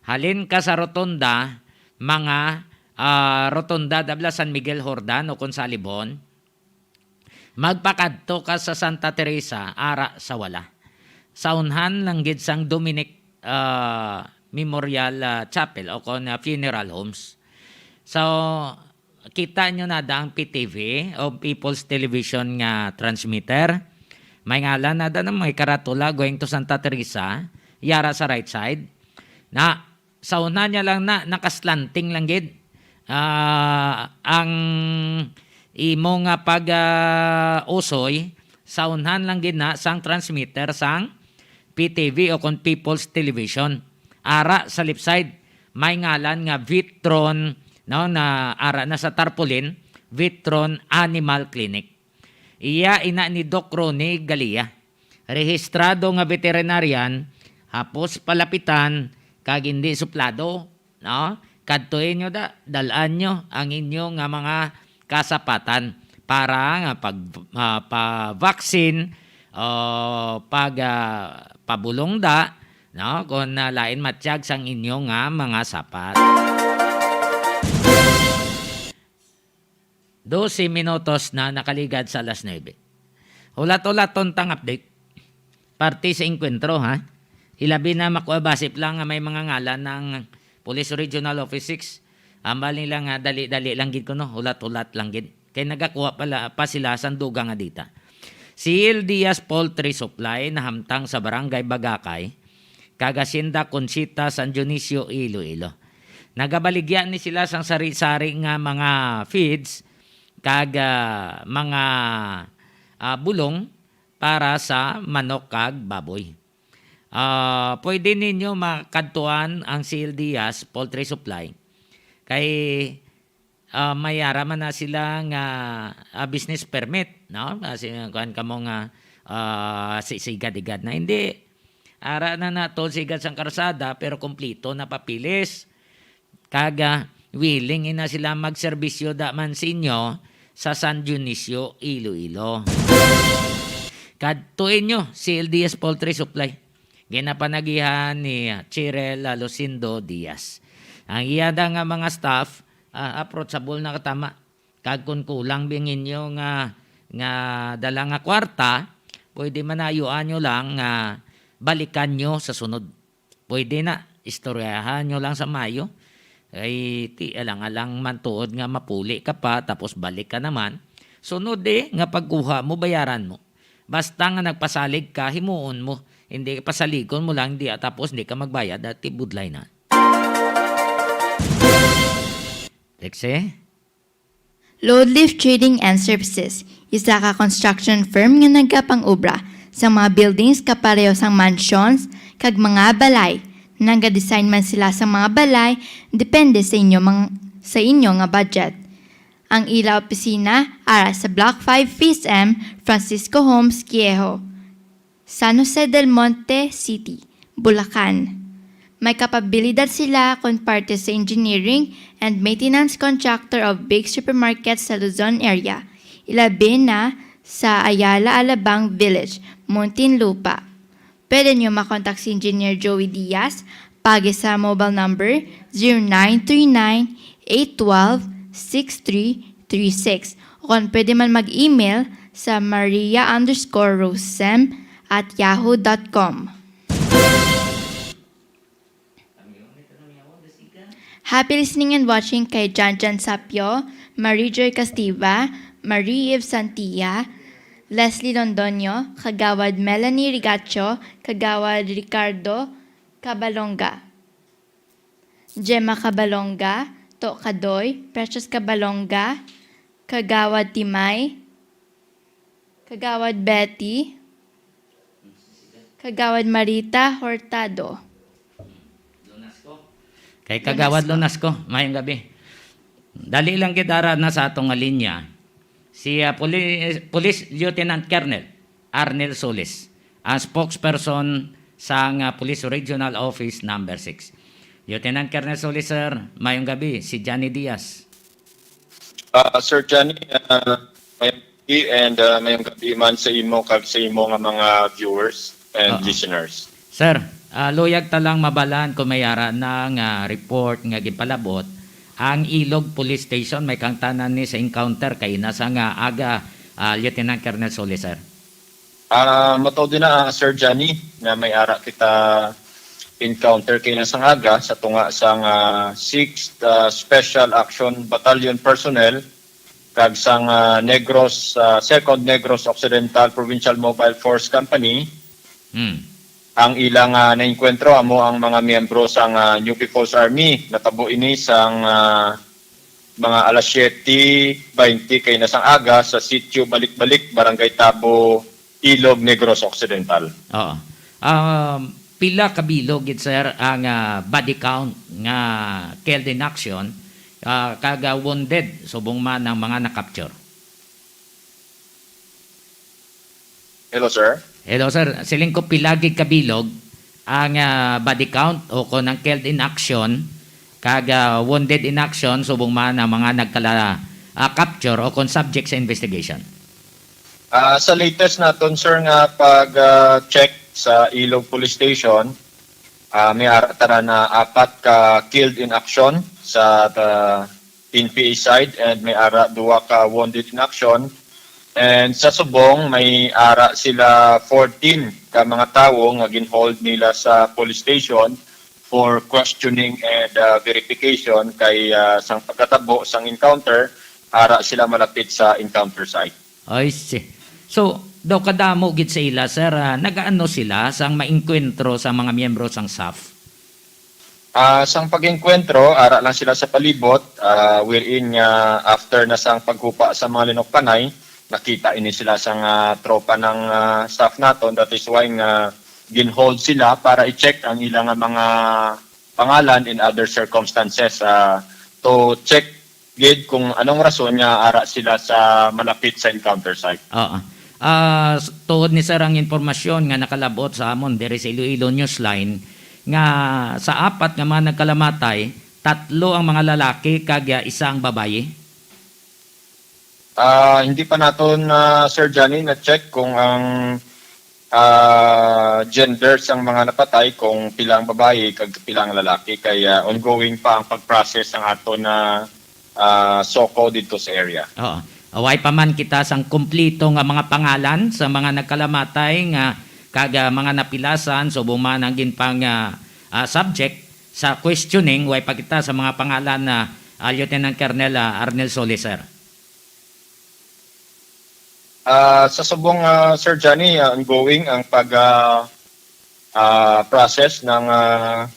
Halin ka sa rotonda, mga, ah, rotonda dabla San Miguel Jordan o kung sa Alibon, magpakadto ka sa Santa Teresa, ara sa wala. Sa unhan lang gid sang Dominic, ah, Memorial, ah, Chapel o kon, ah, funeral homes. So, kita nyo na da ang P T V o People's Television nga transmitter. May ngalan na da na may karatula going to Santa Teresa, yara sa right side. Na, sa una niya lang na, nakaslanting lang gid. Ah, ang imo nga pag, ah, usoy, sa unhan lang gid na sang transmitter sang P T V o kon People's Television. Ara sa left side, may ngalan nga Vitron, no, na ara na sa tarpaulin, Vitron Animal Clinic. Iya ina ni Doc Ronnie Galia, rehistrado nga veterinarian, hapos palapitan, kag hindi suplado, no? Kadtuin nyo da, dal-an nyo ang inyo nga mga kasapatan para nga pag, ah, pa-vaccine o pag, ah, pabulong da, no? Kung, ah, lain matyag sang inyo nga mga sapat. Dose minutos na nakaligad sa alas nuebe. Hulat-hulaton tang update. Parte sa engkwentro, ha? Ilabi na makuha basip lang nga may mga ngalan ng Police Regional Office six. Ambal nila nga dali-dali lang gid kuno, hulat-hulat lang gid. Kay nagakuha pala pa sila sang dugang nga data. Si L Diaz Poultry Supply nahamtang sa Barangay Bagakay, kag Hacienda Conchita, San Dionisio, Iloilo. Nagabaligya ni sila sang sari-sari nga mga feeds kag, ah, mga, ah, bulong para sa manok kag baboy. Ah, pwede ninyo makadtuan ang C L Diaz Poultry Supply kay, ah, may ara man na sila nga, ah, business permit, no? Kasi kuan kamo nga, ah, si-, sigad-igad na. Hindi. Ara na nato sigad sang karsada, pero kompleto na papeles. Kag, ah, willing ina sila magserbisyo da man sa inyo sa San Dionisio, Iloilo. Kadtuin nyo si L D S Poultry Supply. Ginapanagihan ni, ah, Cheryl, ah, Lucindo Diaz. Ang iya da nga mga staff, ah, approachable na katama. Kag kun kulang bing inyo nga, nga dala nga kwarta, pwede man na ayuan nyo lang nga balikan nyo sa sunod. Pwede na, istoryahan nyo lang sa mayo. Ay, ti, alang-alang man tuod nga mapuli ka pa, tapos balik ka naman. Sunod eh, nga pagkuha mo, bayaran mo. Basta nga nagpasalig ka, himuon mo. Hindi pasaligon mo lang, di, tapos hindi ka magbayad, at tibudlay na. Lexi? Loadlift Trading and Services, isa ka construction firm nga nagapang-obra sa mga buildings kapareho sang mansions kag mga balay. Nagadesign man sila sa mga balay, depende sa inyo mang-, sa inyo nga budget. Ang ila opisina ara sa Block five, Phase M, Francisco Homes, Quiejo. San Jose del Monte City, Bulacan. May kapabilidad sila kon parte sa engineering and maintenance contractor of big supermarkets sa Luzon area, ilabi na sa Ayala Alabang Village, Muntinlupa. Pwede niyo makontak si Engineer Joey Diaz pagi sa mobile number zero nine three nine, eight twelve, six three three six. O kung pwede man mag-email sa maria underscore rosem at yahoo dot com. Happy listening and watching kay Janjan Sapio, Marie Joy Castiva, Marie Eve Santia, Leslie Londoño, Kagawad Melanie Rigacho, Kagawad Ricardo Cabalonga, Gemma Cabalonga, To Kadoy, Precious Cabalonga, Kagawad Timay, Kagawad Betty, Kagawad Marita Hurtado. Kay Kagawad Lunasco, mayong gabi. Dali lang gid ara na sa ato nga linya. Si ah, Poli- Police Lieutenant Colonel Arnel Solis, ang spokesperson sa nga Police Regional Office Number six. Lieutenant Colonel Solis, sir, mayong gabi, si Johnny Diaz. Ah, Sir Johnny, ah, mayong gabi and ah, mayong gabi man sa imo kag sa imo nga mga viewers and Oo. listeners. Sir, ah, luyag ta lang mabalaan kung may ara na nga report nga ginpalabot ang Ilog Police Station may kangtanan ni sa encounter kay nasa nga aga, ah, Lieutenant Colonel Solis, sir. Ah, matuod na, ah, Sir Johnny, na may ara kita encounter kay nasa nga aga sa tunga sang ah, sixth ah, Special Action Battalion personnel kag sang ah, Negros ah, Second Negros Occidental Provincial Mobile Force Company. Hmm. Ang ilang ah, naengkwentro amo ang mga miyembro sang ah, New People's Army. Natabo ini sang ah, mga alas siyete baynte kay na sang aga sa Sitio Balik-Balik, Barangay Tabo, Ilog, Negros Occidental. Oo. Um, pila ka bilog gid, sir, ang ah, body count nga killed in action, ah, kag ah, wounded subong man ang mga na-capture? Hello, sir. Hello, sir. Siling ko, pila gid ka bilog ang ah, body count o kon ang killed in action kag ah, wounded in action subong man ang mga nagkala ah, capture o kon subject sa investigation? Ah, sa latest naton, sir, nga pag ah, check sa Ilog Police Station, ah, may ara tanan na apat ka killed in action sa ah, N P A side and may ara duha ka wounded in action. And sa subong, may ara sila fourteen ka mga tawo nga ginhold nila sa police station for questioning and ah, verification kay ah, sang pagkatabo sang encounter, ara sila malapit sa encounter site. I see. So, daw kadamo gid sa ila, sir, ah, nagaano sila sang maengkwentro sa mga miyembro sang SAF? Ah, sang pag-engkwentro, ara lang sila sa palibot, ah, wherein nga after na sang paghupa sa mga linukpanay, nakita ini sila sang ah, tropa ng ah, staff naton. That is why nga ginhold sila para i-check ang ilang nga mga pangalan and other circumstances ah, to check gid kung anong rason nga ara sila sa malapit sa encounter site. Oo. Ah, s- tuod ni sir ang impormasyon nga nakalabot sa amon diri sa Iloilo Newsline nga sa apat nga mga nagkalamatay, tatlo ang mga lalaki kag ah, isa ang babayi. Ah, hindi pa naton na Sir Johnny na-check kung ang ah, gender sang mga napatay, kung pila ang babayi kag pila ang lalaki, kay ah, ongoing pa ang pag-process sang aton na ah, SOCO didto sa area. Oo. Way pa man kita sang kumplito nga mga pangalan sa mga nagkalamatay nga kag ah, mga napilasan subong man ang ginpang ah, ah, subject sa questioning, way pa kita sa mga pangalan na ah, Lieutenant Colonel ah, Arnel Solis, sir. Ah, sa subong ah, Sir Johnny, ah, ongoing ang pag ah, ah, process ng ah,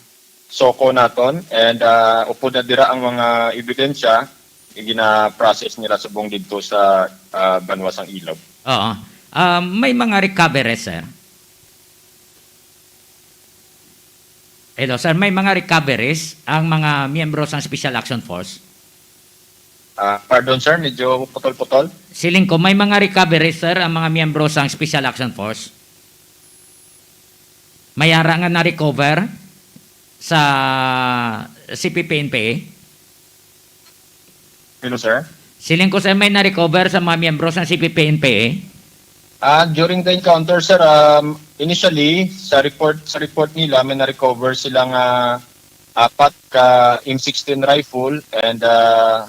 SOCO naton and ah, upod na dira ang mga ebidensya, gina-process nila subong didto sa ah, banwa sang Ilog. Oo. Ah, may mga recoveries, sir? Hello, sir. May mga recoveries ang mga miyembro sa Special Action Force? Ah, pardon sir, medyo putol-putol. Siling ko, may mga recoveries, sir, ang mga miyembro sa Special Action Force? May ara nga na-recover sa C P P N P A? Hello sir. Siling ko, sir, may na-recover sa mga miyembro sa C P P N P A? Ah, during the encounter, sir, um, initially sa report sa report nila may na-recover sila nga apat ka M sixteen rifle and uh,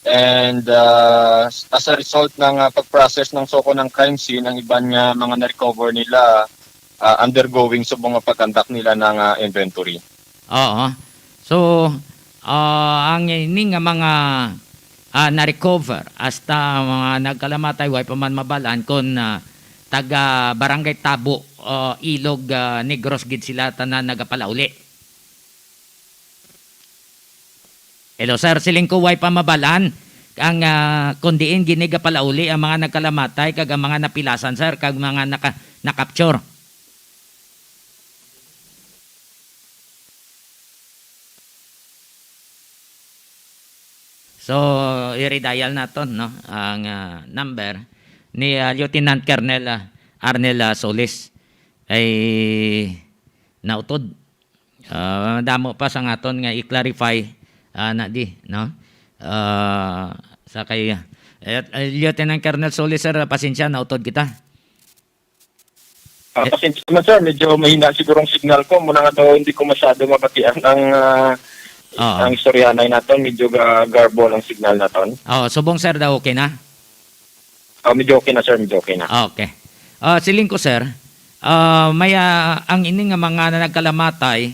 and uh, as a result ng uh, pag-process ng SOCO ng crime scene, ang iban nga mga na-recover nila uh, undergoing subong ang pag-conduct nila ng uh, inventory. Oo. So, Ah, ang ini nga mga, ah, na-recover hasta mga nagkalamatay, way pa man mabalaan kon, ah, taga Barangay Tabo, ah, Ilog, ah, Negros gid sila tanan nagapalauli. Hello, sir. Siling ko, way pa mabalaan ang, ah, kon diin gini gapalauli ang mga nagkalamatay kag ang mga napilasan, sir, kag mga naka-, na-capture. So, i-redial naton, no, ang, ah, number ni, ah, Lieutenant Colonel, ah, Arnel, ah, Solis. Ay, nautod. Ah, damo pa sang aton nga i-clarify, ah, na di, no? Ah, sa kay, eh, eh, Lieutenant Colonel Solis, sir, pasensya, nautod kita. Ah, Eh, pasensya naman, sir. Medyo mahina siguro ang signal ko. Muna nga daw, hindi ko masyado mabatian ang, ah, Oo. ang istoryahanay naton. Medyo ga-, garble ang signal naton. Oo, subong, sir, daw okay na? Ah, medyo okay na, sir. Medyo okay na. Okay. Ah, siling ko, sir, ah, may, ah, ang ini nga mga nagkalamatay,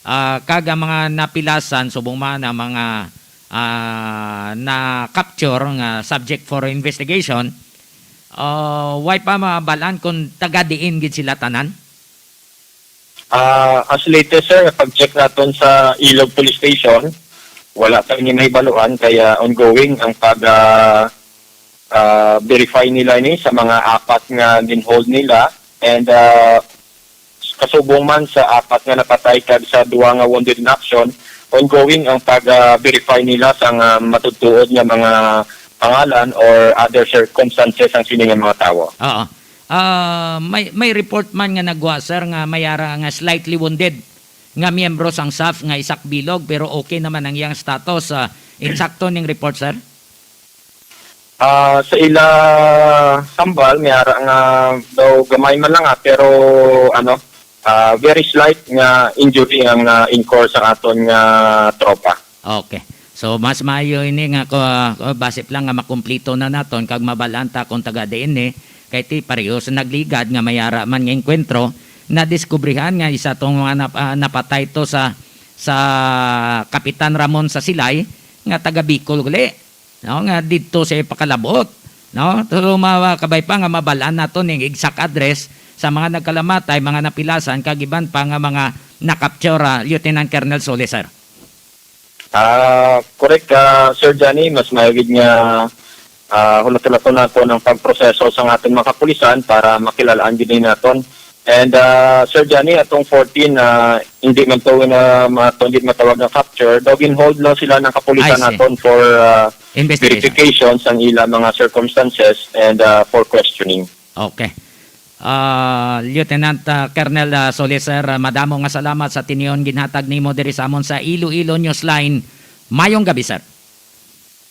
ah, kag ang mga napilasan, subong man ang mga, ah, na-capture nga subject for investigation, ah, way pa mabalaan kung taga diin gid sila tanan? Ah, as latest, sir, pag-check naton sa Ilog Police Station, wala pa ini mahibaluan, kaya ongoing ang pag, ah, ah, verify nila ini sa mga apat nga ginhold nila. And, ah, kasubong man sa apat nga napatay kag sa duha nga wounded in action, ongoing ang pag, ah, verify nila sa nga matutuod nga mga pangalan or other circumstances ang sini nga mga tawo. Oo. Ah, may, may report man nga nagwa, sir, nga may ara nga slightly wounded nga miyembro sang saf nga isa ka bilog, pero okay naman ang iyang status. Ah, insakto ning report, sir? Ah, sa ila hambal, may ara nga daw gamay man lang, ah, pero, ano, ah, very slight nga injury ang, ah, incur sa aton nga tropa. Okay. So, mas maayo ini nga ko, ko, basi pa lang nga makumplito na naton kag mabalaan ta kung taga diin ni, kay ti pareho sa nagligad nga may ara man nga engkwentro, nadiskubrihan nga isa tong mga nap-, ah, napatay to sa, sa Kapitan Ramon sa Silay nga taga Bicol gali, no, nga didto sa pakalabot, no? So, ma-, kabay pa nga mabalaan naton ning exact address sa mga nagkalamatay, mga napilasan, kag iban pa nga mga na-capture, ah, Lieutenant Colonel Solis, sir. Ah, correct, ah, Sir Johnny, mas maayog nga, ah, hulat-hulaton naton ang pagproseso sa aton mga kapulisan para makilalaan gid naton. And, ah, Sir Johnny, atong fourteen, ah, hindi man to na ma-, hindi matawag nga capture, daw ginhold lang sila ng kapulisan I see. naton for, ah, Investigation. verification sang ila mga circumstances and, ah, for questioning. Okay. Ah, Lieutenant, ah, Colonel, ah, Solis, sir, ah, madamo nga salamat sa tinion ginhatag nimo diri sa amon sa Iloilo Newsline. Mayong gabi, sir.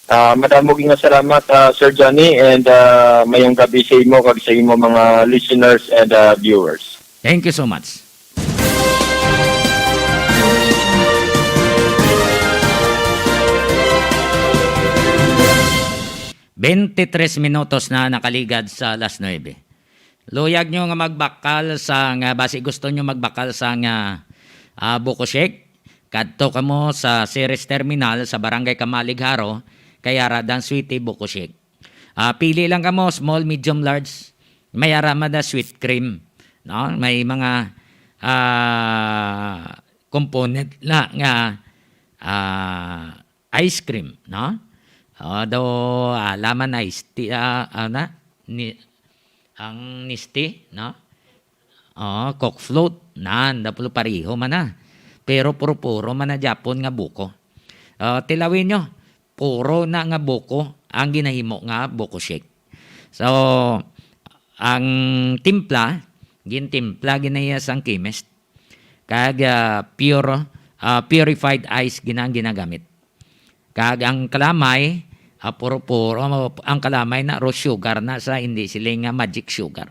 Ah, madamo gid nga salamat, ah, Sir Johnny, and, ah, mayong gabi sa imo kag sa imo mga listeners and, ah, viewers. Thank you so much. Twenty-three minutos na nakaligad sa alas nuebe. Luyag nyo nga magbakal sa nga, basi gusto nyo magbakal sa nga, ah, buko shake, kadto kamo sa Ceres Terminal sa Barangay Camalig, Jaro, kay ara dang Sweetie Buko Shake. Ah, pili lang kamo, small, medium, large. May ara man da sweet cream, no? May mga, ah, component na nga, ah, ice cream, no? O, daw, ah, laman ice tea, ah, ah, na, ni, ang Nestea, no? O, Coke float, nan, daw puro pareho man na. Pero puro-puro man na gyapon nga buko. O, tilawin nyo, puro na nga buko ang ginahimo nga buko shake. So, ang timpla, gintimpla gid na iya sang chemist. Kag, ah, pure, ah, purified ice gid ang ginagamit. Kag ang kalamay, ah, puro-puro, ang kalamay na raw sugar na sa, hindi sila nga magic sugar.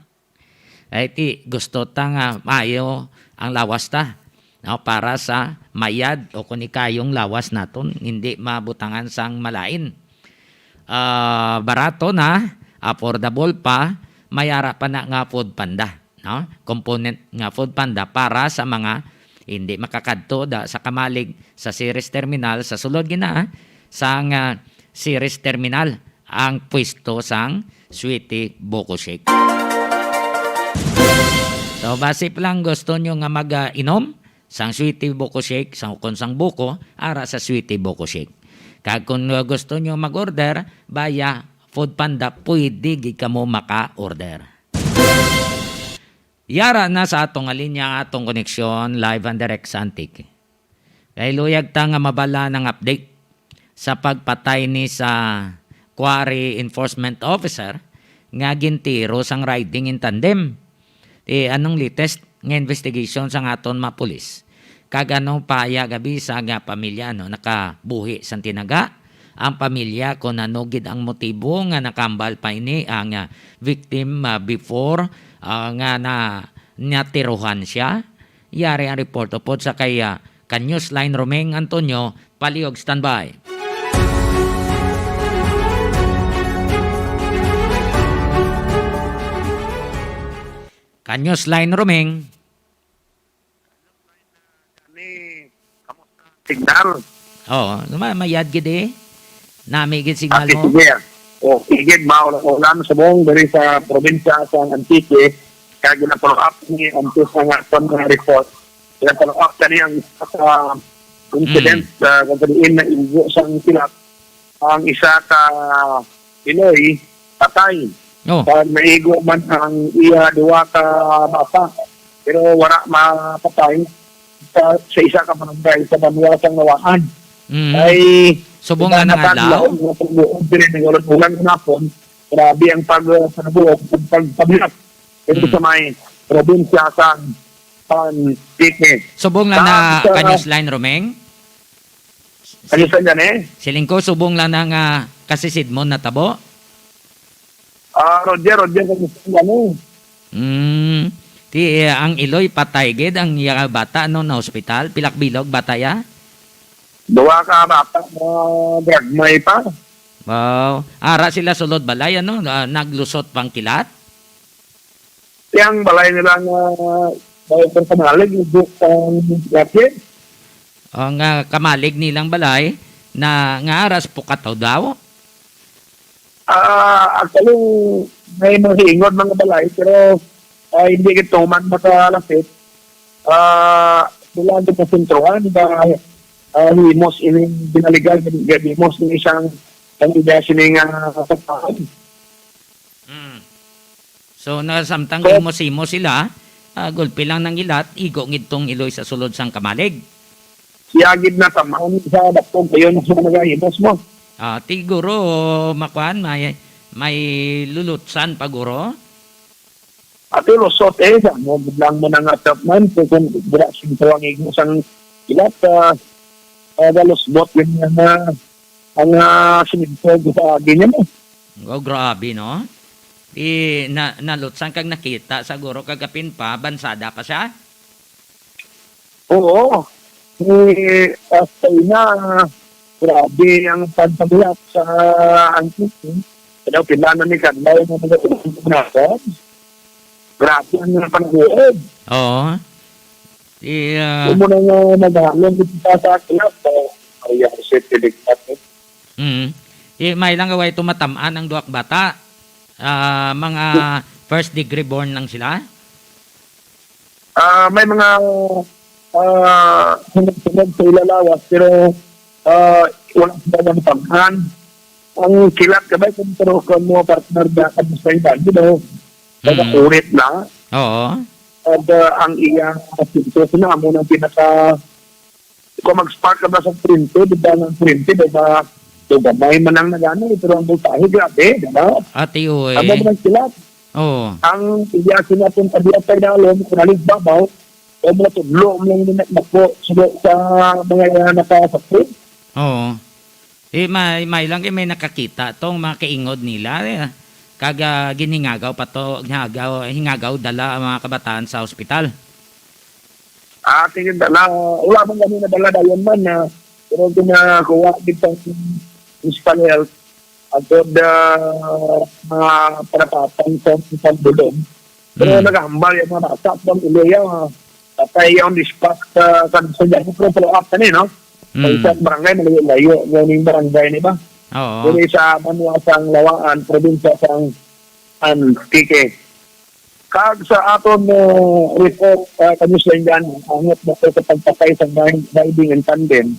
Ay, ti, gusto ta nga maayo ang lawas ta, no, para sa mayad o kung ikayong lawas naton, hindi mabutangan sang malain. Ah, barato na, affordable pa, may ara pa na nga food panda, no? Component nga food panda para sa mga Hindi makakadto da sa kamalig sa Ceres Terminal, sa sulod gina sang, ah, Ceres Terminal ang pwesto sang Sweetie Buko Shake. So, basi pa lang gusto nyo nga mag, ah, inom sang Sweetie Buko Shake, sa ukon sang buko, ara sa Sweetie Buko Shake. Kag kung, ah, gusto nyo mag-order via Food Panda, pwede gid kamo maka-order. Yara na sa aton nga linya ang aton koneksyon live and direct sa Antique. Kay luyag ta nga mabal-an ang update sa pagpatay ni sa Quarry Enforcement Officer nga gintiro sang riding in tandem. Ti anong latest nga investigation sang aton mga pulis? Kag ano pahayag abi sa nga pamilya, no, nakabuhi sang tinaga? Ang pamilya, kung ano gid ang motibo nga nakahambal pa ini ang, ah, victim, ah, before, ah, nga na, natirohan siya? Yari ang report upod sa kay, ah, ka Newsline Roming Antonio Paliog. Standby. Ka Newsline Roming. Ni, kamusta? Signal. Oo, ma-, mayad gid eh. Nami gid signal. Ah, mo. Sige. O, sige, maulan-ulan subong diri sa probinsya sa Antique. Kaya gina-follow up ni Antes nga aton nga report. Gina-follow up kani ang isa ka incident, Mm. ah, kung sa diin na igo sang kilat ang isa ka Pinoy patay. Oh. Pag naigo man ang iya duwa ka bata, pero wala mapatay sa, sa isa ka barangay sa banwa sang Nawaan. Mm. Ay, Subong lang na adlaw? Nga pagbuog diri ng ulan-ulan nga hapon, grabe ang pag, pagbuog, pag, pag, pagpagilap. Ito Mm. sa may probinsya sa Antique. Subong lang na Sa, sa Kanyos Line, Romeng? Ano sa dyan eh? Siling ko, subong lang na nga kasisidmon natabo? Ah, Roger, Roger, kami sa ano? Mm. Ti, eh, ang iloy, patay gid ang iya bata, no, na hospital. Pilak bilog, bata ya? Duwa ka bata na gagmay pa. Wow. Ara sila sulod balay, ano? Ah, naglusot pang kilat? Yang balay nila nga, ah, sa kamalig, igo sang laki. O, nga kamalig nilang balay na, nga aras pukataw daw? Ah, actually, may mga hiingod mga balay, pero, ah, hindi gid tuman makalapit. Ah, wala gid masentruhan ba, ah, himos ining binaligan, himos ng isang pamilya sini nga kasapahan. Mm. So, nasamtang So, himos-himos sila, ah, gulpi lang nang ilat, igo ngidtong iloy sa sulod sang kamalig. Siya gid na tamaan sa dakog, ayun, sa mga himos mo. Ah, ti guro, makuan, may, may lulutsan pa, guro? Ati lusot, eh, sa mo, biglang mo na nga top man, kung, kung dira sentro ang igo sang ilat, ah, ah, galusbot yun nga na, ang, ah, simento, sa agi niya mo. Oh, grabe, no? Di, na, nalutsan kag nakita, siguro, kagapin pa, bansada pa siya? Oo. Ni, ah, sa una, grabe ang pagpagulap sa Antique. Pero pila na ni Kadlaw na nagpapagulap. Grabe ang mga panaguan. Oo. Di, ah, Yung muna nga naghalong dito sa, sa club, ah, Maria Jose Piligpat, eh. Mm. Di, may lang gaway ito matamaan ang duwak bata. Ah, mga first degree burn lang sila? Ah, may mga, ah, sunod-sunod sa ilalawas, pero, ah, wala sila ng paghan. Ang kilat ka ba, kung pero ka mo, partner, na kamusta yung dati, no? Hmm. Nagkakurit na. Oo. At, ah, ang iyang asunto, sila mo nang pinaka, kung mag-spark ka ba sa kuryente, di ba, ng kuryente, di ba, so, gamay man ang nagano, pero ang voltahe, grabe, di ba? Ate, uy. Amo man ang kilat. Oo. Ang iya sinapon sa diya sa dalom, kung halimbabaw, o mga tudlo mo lang yung nako sa, sa mga nakasakit. Oo. Eh, may, may lang, eh, may nakakita tong mga kaingod nila, eh. Kag, ah, ginhingagaw pa to, hingagaw, hingagaw dala ang mga kabataan sa ospital. Ah, tingin dala, wala man kami nadala dayon man na, pero ginakuha din sa municipal health, agod, ah, mga parapatan sa, sa bulong. Pero Mm. nagahambal yung mga bata, pang iloya, ah, Patay on the spot, ah, sa, sa Jago, pero follow up na ni, no? Sa Mm. isang barangay, malayo-layo, yung barangay, di ba? Oo. Dili sa banwa sang Lawaan, probinsya sang Antique. Kag sa aton, ah, report, ah, kanuslan dyan, ang sa pagpatay sa driving in tandem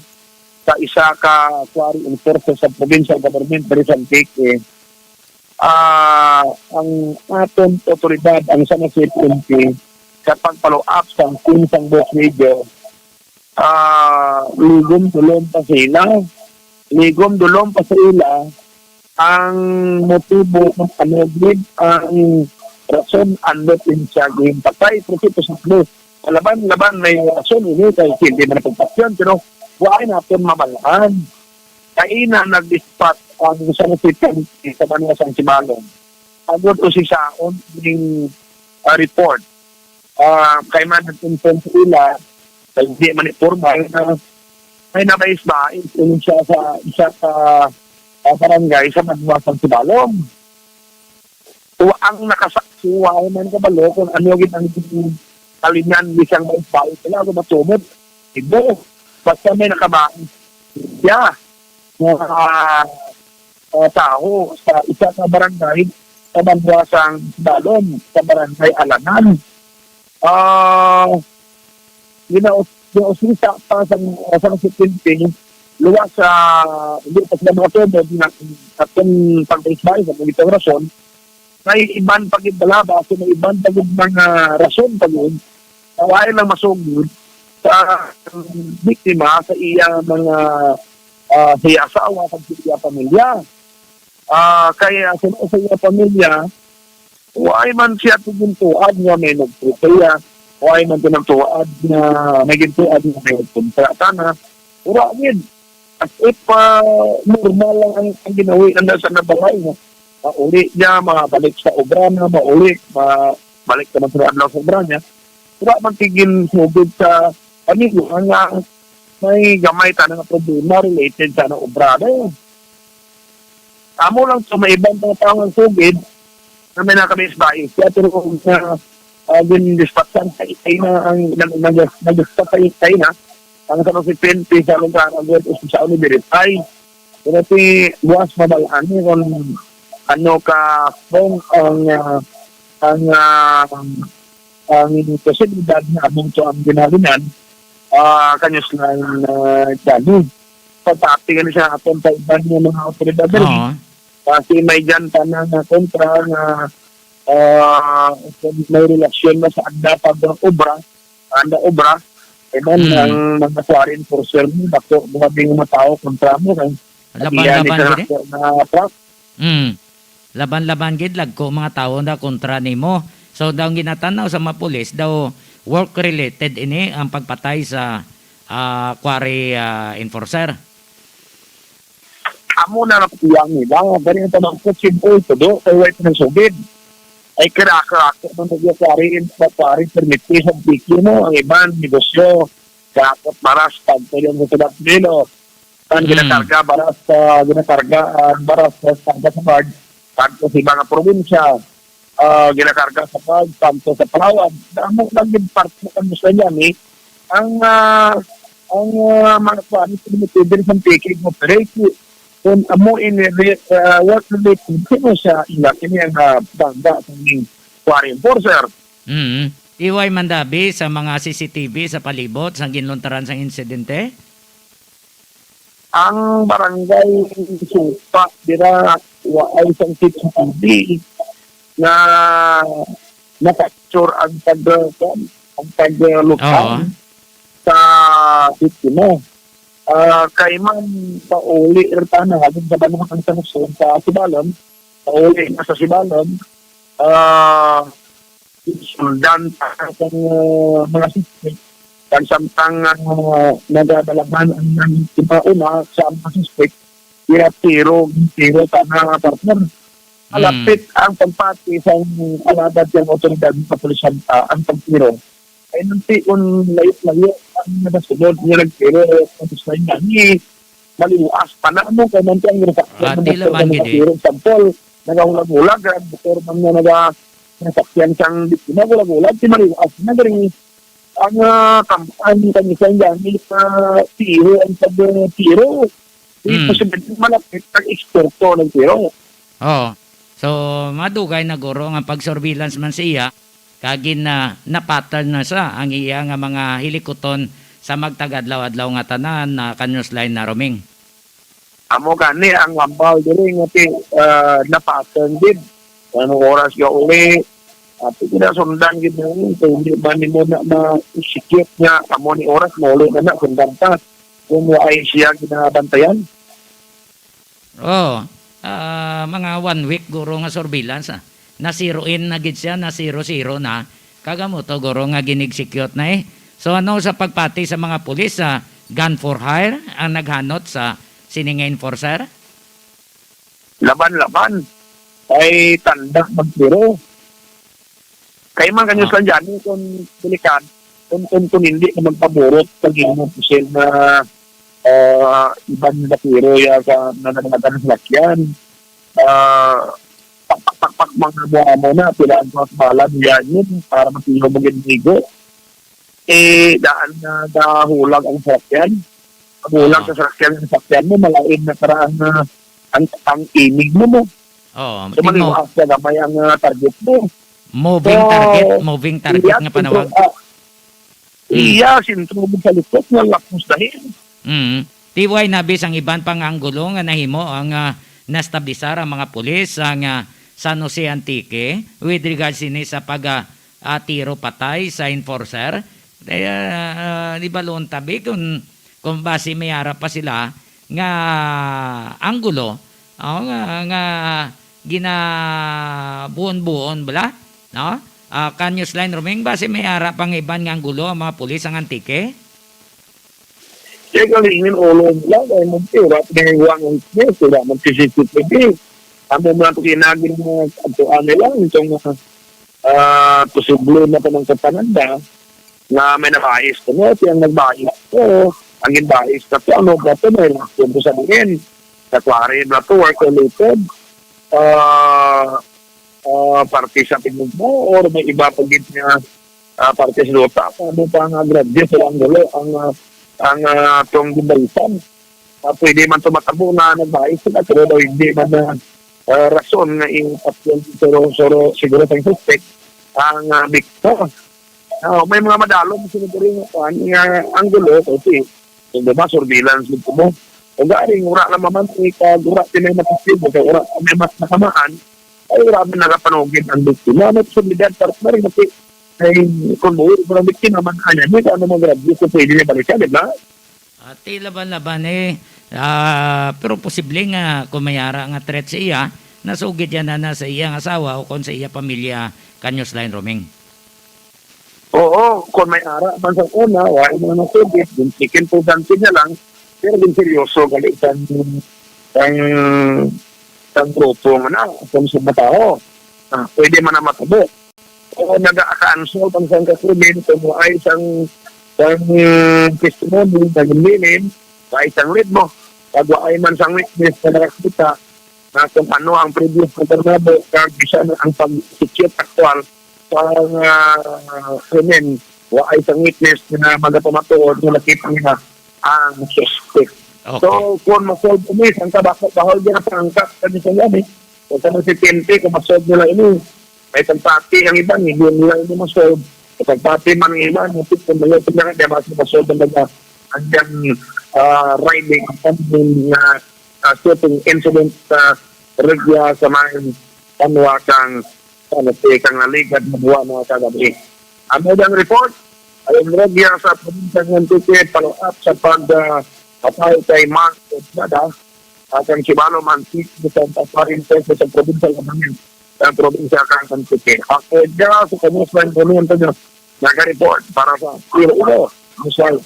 sa isa ka quarry enforcer sa provincial government diri sa Antique, ah, ang aton otoridad, ang San Jose P N P, sa pag-follow up sa team sang Boss Radio, ah, ligom dulom pa sa ila. Ligom dulom pa sa ila ang motibo kung ano gid ang rason andot in siya ginpatay. Pero posible, laban-laban may rason ini kay hindi man pagpasyon, pero wala naton mabal-an. Kaina nag-dispatch ang San Jose County sa banwa sang Sibalom. Agod usisaon ning, ah, report. Ah, kay man nag-inform sa ila, kay hindi man formal na may nabais-bais siya sa isa ka, ah, barangay sa banwa sang Sibalom. So, ang nakasaksi, wa man kabalo kung ano gid ang kalingan ni siyang bais-bais. Kailangan ko matumod. Ibo. Basta may nakabaon siya nga, ah, tawo sa isa ka barangay sa banwa sang Sibalom, sa barangay Alanan. Ah, ginaus-, ginausisa pa sang, sang sekente, luwas sa, hindi pa sila makatubod nga atong pagbais-bais sa mga rason, may iban pa gid bala ba, so may iban pa gid mga rason pa gid na wala lang masugod sa biktima sa iya mga, ah, sa iya asawa, sa iya pamilya. Ah, kay, ah, sa, sa iya pamilya, wala man siya tigintuad nga may nagpatay. Wala man tinagtuad nga may gintuad nga may nagkontra. Sana, wala gid. As if, ah, normal lang ang, ang ginawi nila sa nabalay, no? Mauli niya, mabalik sa obra na, mauli, ma-, balik naman sa adlaw sa obra niya. Wala man tigin sugod sa pamilya nga may gamay ta nga problema related sa ano, obra na yun. Amo lang to, may ibang mga tao nga sugid na may nakabisbais. Kaya pero kung na, ah, gin-dispatchan sa ikay na ang nag-, nag-, nag-dispatch sa ikay na, ang sa konsekwente sa lugar, ang gawin sa Universal. Pero si buwas mabalaan ni kung ano ka strong ang, ah, ang, ah, ang posibilidad na abong to ang ginhalinan, ah, kanyos lang, ah, dali. Pagpati nga ni sa aton sa iban nga mga otoridad diri. Oo. Kasi may dyan pa na nga kontra nga, ah, may relasyon na sa agda pag obra, anda obra, iban Mm. ang mga quarry enforcer mo, dako, grabe nga mga tao kontra mo, kay Laban-laban agihan ni gid eh. sa na truck. Mm. Laban-laban gid, lagko mga tawo na kontra nimo. So, daw ginatanaw sa mga pulis, daw work-related ini ang pagpatay sa, ah, quarry, ah, enforcer. Amo na napatiyang nila. Gani ang tanong ko, simple, todo, kay wait ng sugid. Ay, kira-kira, kung nagyasari, in, pagpari, permit, sa biki mo, ang iban, negosyo, dapat maras, pag kayong sa Tulat Nilo. Tan Mm. ginakarga, baras, ah, ginakarga, ah, baras, ah, sa, sa Samar, tanto sa ibang probinsya, ah, ginakarga sa pag, tanto sa Palawan. Damo lang yung part sa Kamusta niya, eh. Ang, ah, ang, ah, mga kuwan, sa mga pwede sa piki, operate, kung amo in, ah, work related, sino siya, ila, ini ang, ah, bangga sa mga quarry enforcer. Mm. Iway mandabi sa mga C C T V sa palibot sang ginluntaran sang insidente? Ang barangay Supa, dira, wa ay sang C C T V nga na-capture ang pag-, ang paglutang Oo. sa biktima. Ah, kay man, pauli ra ta na, halin sa banwa ang sa Luzon, sa Sibalom, pauli na sa Sibalom, ah, suldan pa ang, ah, mga suspek. Kag samtang, ah, nagadalangan ang, ang timauna sa mga suspek, kaya tiro, tiro sa mga partner. Mm. Malapit ang pagpati sa alagad ng otoridad ng kapulisan, ah, ang pagtiro. Ay, nang tion, layo-layo ang nagasunod niya nagtiro, tapos na yun, ni maliwas pa na mo, kaya man ang Ah, di motor laman na gid eh. Nagtiro, sampol, nagahulag-hulag, ang motor man nga naga-, nasakyan sang biktima, hulag-hulag, si maliwas na, galing, ang, ah, kam-, ang kanisan gani sa tiro, ang pag-, tiro. Di Mm. posible malapit ang eksperto ng tiro. Oo. So, madugay na guro nga pag-surveillance man sa iya, kag gin-, ah, na-pattern na sa ang iya nga mga hilikuton sa magtagadlaw-adlaw nga tanan na ka-Newsline na Roming. Amo gani ang hambal diri nga ti-, ah, na-pattern gid. Anong oras ka uli? Ato ginasundan gid na yun. Kung hindi man nimo na ma-execute nga, amo ni oras, mauli na na, sundan pa. Kung waay siya ginabantayan. Oh, ah, mga one week guro nga surveillance, ah. Na-zero in na gid siya, na-zero-zero na. Kag amo to guro nga gin-execute na, eh. So, ano sa pagpati sa mga pulis sa gun for hire ang naghanot sa sini nga enforcer? Laban-laban. Ay tanda magtiro. Kay man kanyo Ah. sa dyan, kung delikado, kung, kung, kung hindi ka magpaburot sa gina pusil na, ah, iban na tiro ya sa nananagatan ng salakyan. Ah, pakpak-pakpak mga buhamo na, pila ang mga bala, yan yun, para matiro maging ligo. Eh, daan na dahulag ang salakyan. Paghulag Oo. sa salakyan, ang salakyan mo, malain na para ang, ah, ang, ang imig mo, mo. Oo, So, tingog. maliwaas na gamay ang, ah, target mo. Moving So, target, moving target iya, nga panawag. sentro, ah, Mm. iya, sentro mo sa likod, nga lapos dahil. Mm. Tiway nabis ang iban pang anggulo nga nahimo ang, ah, nastablisar ang mga pulis sa, ah, San Jose Antique with regards sini sa pag, ah, ah, tiro patay sa enforcer. Kaya, ah, di ba, Lon, tabi kung, kung basi may ara pa sila nga anggulo, oh, nga, nga ginabuon-buon bala, no? Ah, ka-Newsline Roming, basi may ara pang iban nga anggulo ang mga pulis ang Antique? Kaya galing yun, ulo nila, kaya mo, wala pa may iwan ang witness, wala man C C T V. Amo man ang pinagin mo, ang tuan nila, itong, ah, posible na panangkapananda, nga may nabais ko, no? Siyang nagbais ko, ang ginbais na to, ano ba to, may relasyon ko sa diin. Sa quarry ba to, work related? Ah, ah, parte sa tingog mo, or may iba pa gid nga, ah, parte sa luta? Ano pa nga grabya sa anggulo ang, ah, ang, ah, atong gibalitan? Ah, pwede man to matabo na nagbais sila, pero daw hindi man na, ah, rason nga ipatyon siguro, siguro, siguro sa suspect ang, ah, biktima. Ah, may mga madalom sila diri nga kuan, nga anggulo, kasi kung ba, surveillance gid mo. Kung gari, wala na maman, eh, kag wala sila mapasibo, kay wala pa may mas nakamaan, ay wala man nagapanugid ang biktima. May posibilidad, partner, kasi ay, kung buo pa ang biktima man, kanya, di ko ano mag-grabyo kung pwede niya balikan, di ba? Ati laban-laban, eh. Ah, pero posible nga kung may ara nga threat sa iya, nasugid yan na, na sa iyang asawa o kon sa iya pamilya, ka-Newsline Roming. Oo, kung may ara man sa una, wala mo na nasugid, yung chicken po, dantin niya lang, pero yung seryoso, gali isang, isang, isang grupo nga na, kung sa matao, ah, pwede man na matabo. O naga-cancel ang sang kasubin kung waay sang, sang testimony nga ginbilin, waay sang ritmo, kag waay man sang witness nga nakakita na kung ano ang previous nga karnabo, kag bisan ang pag-execute aktual sa, ah, krimen, waay sang witness nga magapamatuod nga nakita nila ang suspect. Okay. So, kung ma-solve ini, sang kabako, bahol din ang pangkat sa mismo yan, eh. Kung sa mga sitente, kung ma-solve nila ini, may pagpati ang iban, hindi nila ini ma-solve. May pagpati man ang iban, hindi ko nila ito na kaya mas ma-solve ang mga, ang, ah, riding, ang, ah, ah, shooting incident sa Rugya sa may Panwa kang, ano, si kang naligad na buwan, mga kagabi. Ang ilang report, ang Rugya sa probinsya ng Antique, follow up sa pag, ah, patay kay Mark Estrada, at ang Sibalo Mantik, sa Santa Maria, sa probinsya ng Antique, sa probinsya kang Antique. Ako, dyan sa kanyang sa Antonio, Antonio, nag-report para sa Piro Uno, Rizal.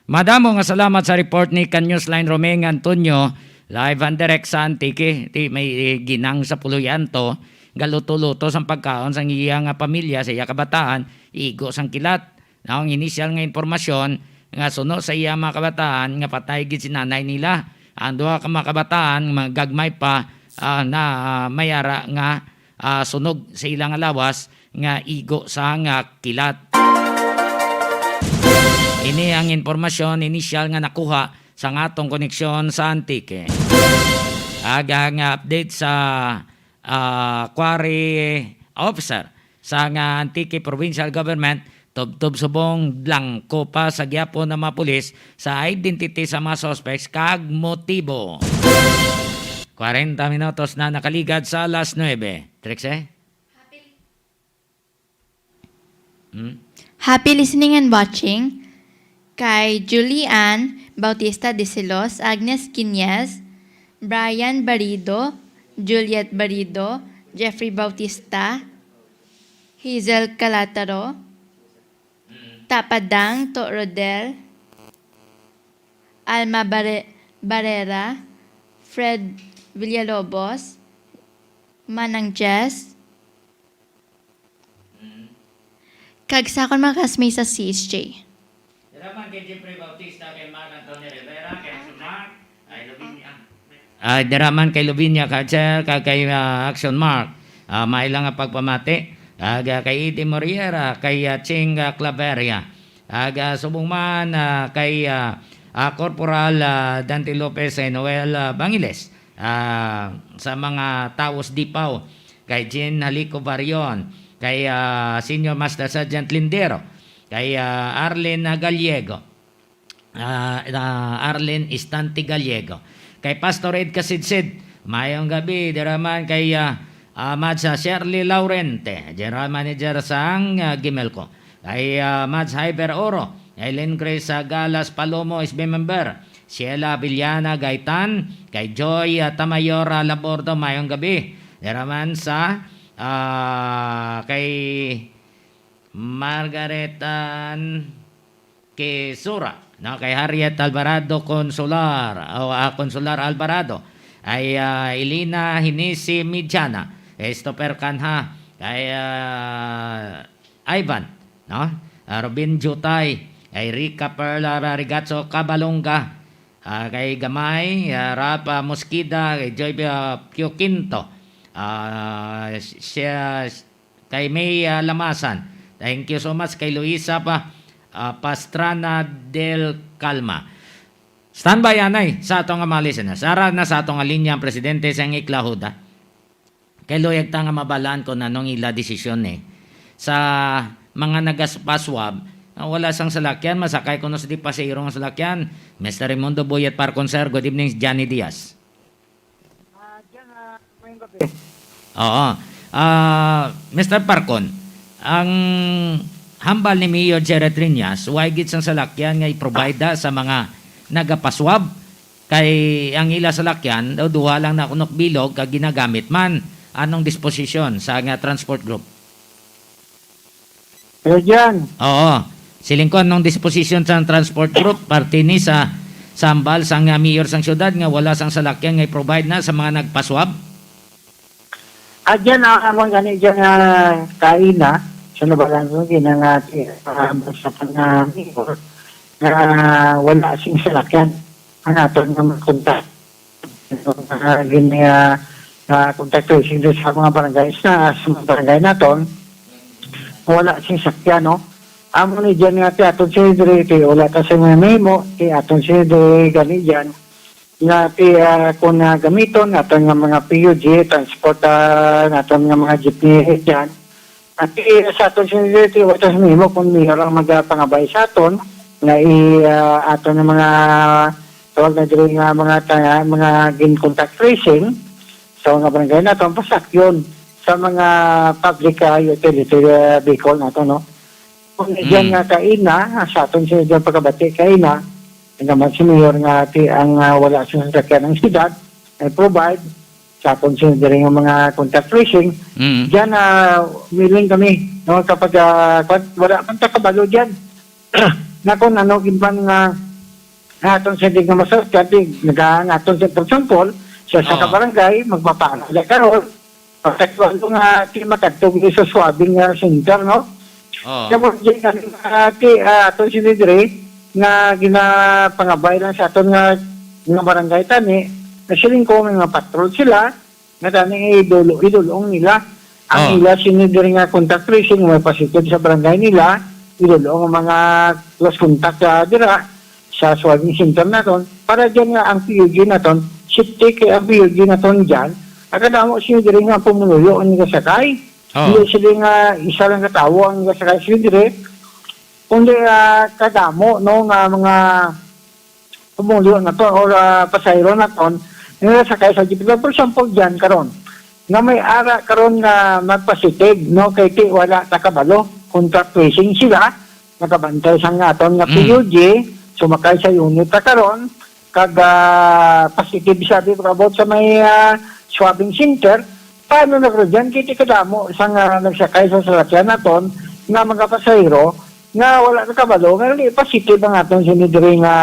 Madamo nga salamat sa report ni ka-Newsline Roming Antonio, live and direct sa Antique. Ti may ginang sa Puloy Anto, galuto-luto sang pagkaon sang iya nga pamilya sa iya kabataan, igo sang kilat. Ang inisyal nga impormasyon nga suno sa iya mga kabataan nga patay gid si nanay nila. Ang duha ka mga kabataan, mga gagmay pa, ah, na, ah, may ara nga, ah, sunog sa ila nga lawas nga igo sa nga kilat. Ini ang impormasyon inisyal nga nakuha sa nga atong koneksyon sa Antique. Aga nga update sa, ah, quarry officer sa nga Antique Provincial Government, tubtob subong blanco pa sa gyapon ang mga pulis sa identity sa mga suspects kag motibo. Kwarenta minutos na nakaligad sa alas nuebe. Trixie? Hmm? Happy listening and watching kay Julie Ann Bautista de Celos, Agnes Quinez, Brian Barido, Juliet Barido, Jeffrey Bautista, Hazel Calataro, Tapadang To Rodel, Alma Bare-, Barrera, Fred Villalobos, Manang Jess, kag sa akon mga classmates sa C S J. Dira man kay Jeffrey Bautista, kay Mark Anthony Rivera, kay Action Mark, ay Lavinia. Ah, dira man kay Lavinia Cacher, kag kay, ah, Action Mark. Ah, maila nga pagpamati. Kag, ah, kay Eddie Moriera, kay, ah, Ching, ah, Claveria. Kag, ah, subong man, ah, kay, ah, ah, Corporal, ah, Dante Lopez, kay Noel, ah, Bangiles. Ah, sa mga tawo sa Dipao, kay Jean Halico Barion, kay, ah, Senior Master Sergeant Lindero, kay, ah, Arlene Gallego, ah, ah, Arlene Istante Gallego, kay Pastor Ed Kasidsid, mayong gabi, dira man kay, ah, ah, Mads, ah, Shirley Laurente, General Manager sang, ah, Gimelco, kay, ah, Mads Hyber Oro, Eileen Grace, ah, Galas Palomo, S B member, Sheila Villana Gaitan, kay Joy, ah, Tamayor, ah, Labordo, mayong gabi. Dira man sa, ah, kay Margaret Ann Kisura, no? Kay Harriet Alvarado Consular, o, ah, Consular Alvarado, ay, ah, Elena Hinisi Midiana, Christopher Canha, kay, ah, Ivan, no? Ah, Robin Jutay, kay Rica Perla Rarigacho Cabalonga, ah, kay Gamay, ah, Rafa Mosqueda, kay Joy, ah, Pio Quinto, ah, siya, kay May, ah, Lamasan. Thank you so much kay Luisa pa, ah, Pastrana del Calma. Standby, anay, sa ato nga mga listeners. Ara na sa ato nga linya ang presidente sang Iklahuda. Kay luyag ta nga mabalaan kung anong ila desisyon, eh. Sa mga nagaspa-swab, ah, wala sang salakyan, masakay kuno sa di pasahero nga salakyan. Mister Raimundo Boyet Parcon, sir, good evening, Johnny Diaz. Ah, dyan, ah, ngayong gabi. Oo. Ah, Mister Parcon, ang hambal ni Mayor Jerry Triñas, wala gid sang salakyan nga i-provide sa mga nagapaswab. Kay ang ila salakyan daw duha lang na kunok bilog kag ginagamit man. Anong disposisyon sa nga transport group? Pero dyan. Oo. Siling ko, anong disposisyon sa transport group? Parte ni sa sambal sang, ah, mayor sang syudad nga wala sang salakyan nga i-provide na sa mga nagpaswab? Ah, dyan, ah, amon gani dyan nga kaina, sa nabalan ko, gina nga, ah, sa pang, ah, mayor, nga wala sing salakyan. Ang aton nga makontak. Ah, gini, ah, ah, contact tracing doon sa mga barangay sa, sa mga barangay naton, wala sing sakyan, no? Amo ni dyan nga, ti aton si Dre, ti wala ta sa mga memo, ti aton si Dre, gani dyan. Nga, ti, ah, kung, ah, gamiton, aton nga mga P U G, transport, ah, naton nga mga jeepney dyan. At, eh, sa aton sa University, watas nimo kung mayor ang magapangabay sa aton, nga i, ah, aton nga mga, tawag na diri nga mga ta-, mga gin contact tracing, sa mga barangay naton, pasakyon sa mga public, ah, utility, ah, vehicle naton, no? Kung Mm. diyan nga kaina, sa aton sa diyan pagkabati kaina, naman si Mayor nga ti ang, ah, wala sa sasakyan ng siyudad, ay provide, sa aton sa diri nga mga contact tracing, Mm. diyan, ah, willing kami, no, kapag, ah, kwan, wala man ta kabalo diyan. Na kung ano, gid man nga, nga aton sa di nga masakit, kati, naga-, nga aton sa, for example, sa, sa Oo. kabarangay, magpapaano sila karon, pagkatuan ko nga, ti makadto sa swabbing nga center, no? Oo. Tapos, di kami, ah, ti, ah, aton si Dre, nga ginapangabay lang sa aton nga nga barangay tani, nasiling ko may mga patrol sila, nga tani idul-, idulong nila. Ang Oh. ila sini diri nga contact tracing, may positive sa barangay nila, idulong ang mga close contact, ah, dira sa swabbing center naton, para dyan nga ang P U G naton, safety kay ang P U G naton dyan, ang kadamo sini diri nga pumuluyo ang nagasakay. Oh. Hindi sila nga isa lang ka tawo ang nagasakay sini diri, kundi, ah, kadamo, no, nga mga pumuluyo na to or, ah, pasahero na ton, nga sakay sa jeep. For example, dyan karon, nga may ara karon nga magpositive, no, kay ti wala ta kabalo, contact tracing sila, nakabantay sa nga aton nga Mm. P U G, sumakay sa unit ta karon, kag, ah, positive sabi ko about sa may, ah, swabbing center, paano na karon dyan? Kay ti kadamo sa nga nagsakay sa salakyan naton nga mga pasahero, nga wala nakabalo nga dili positive ang aton sini diri nga,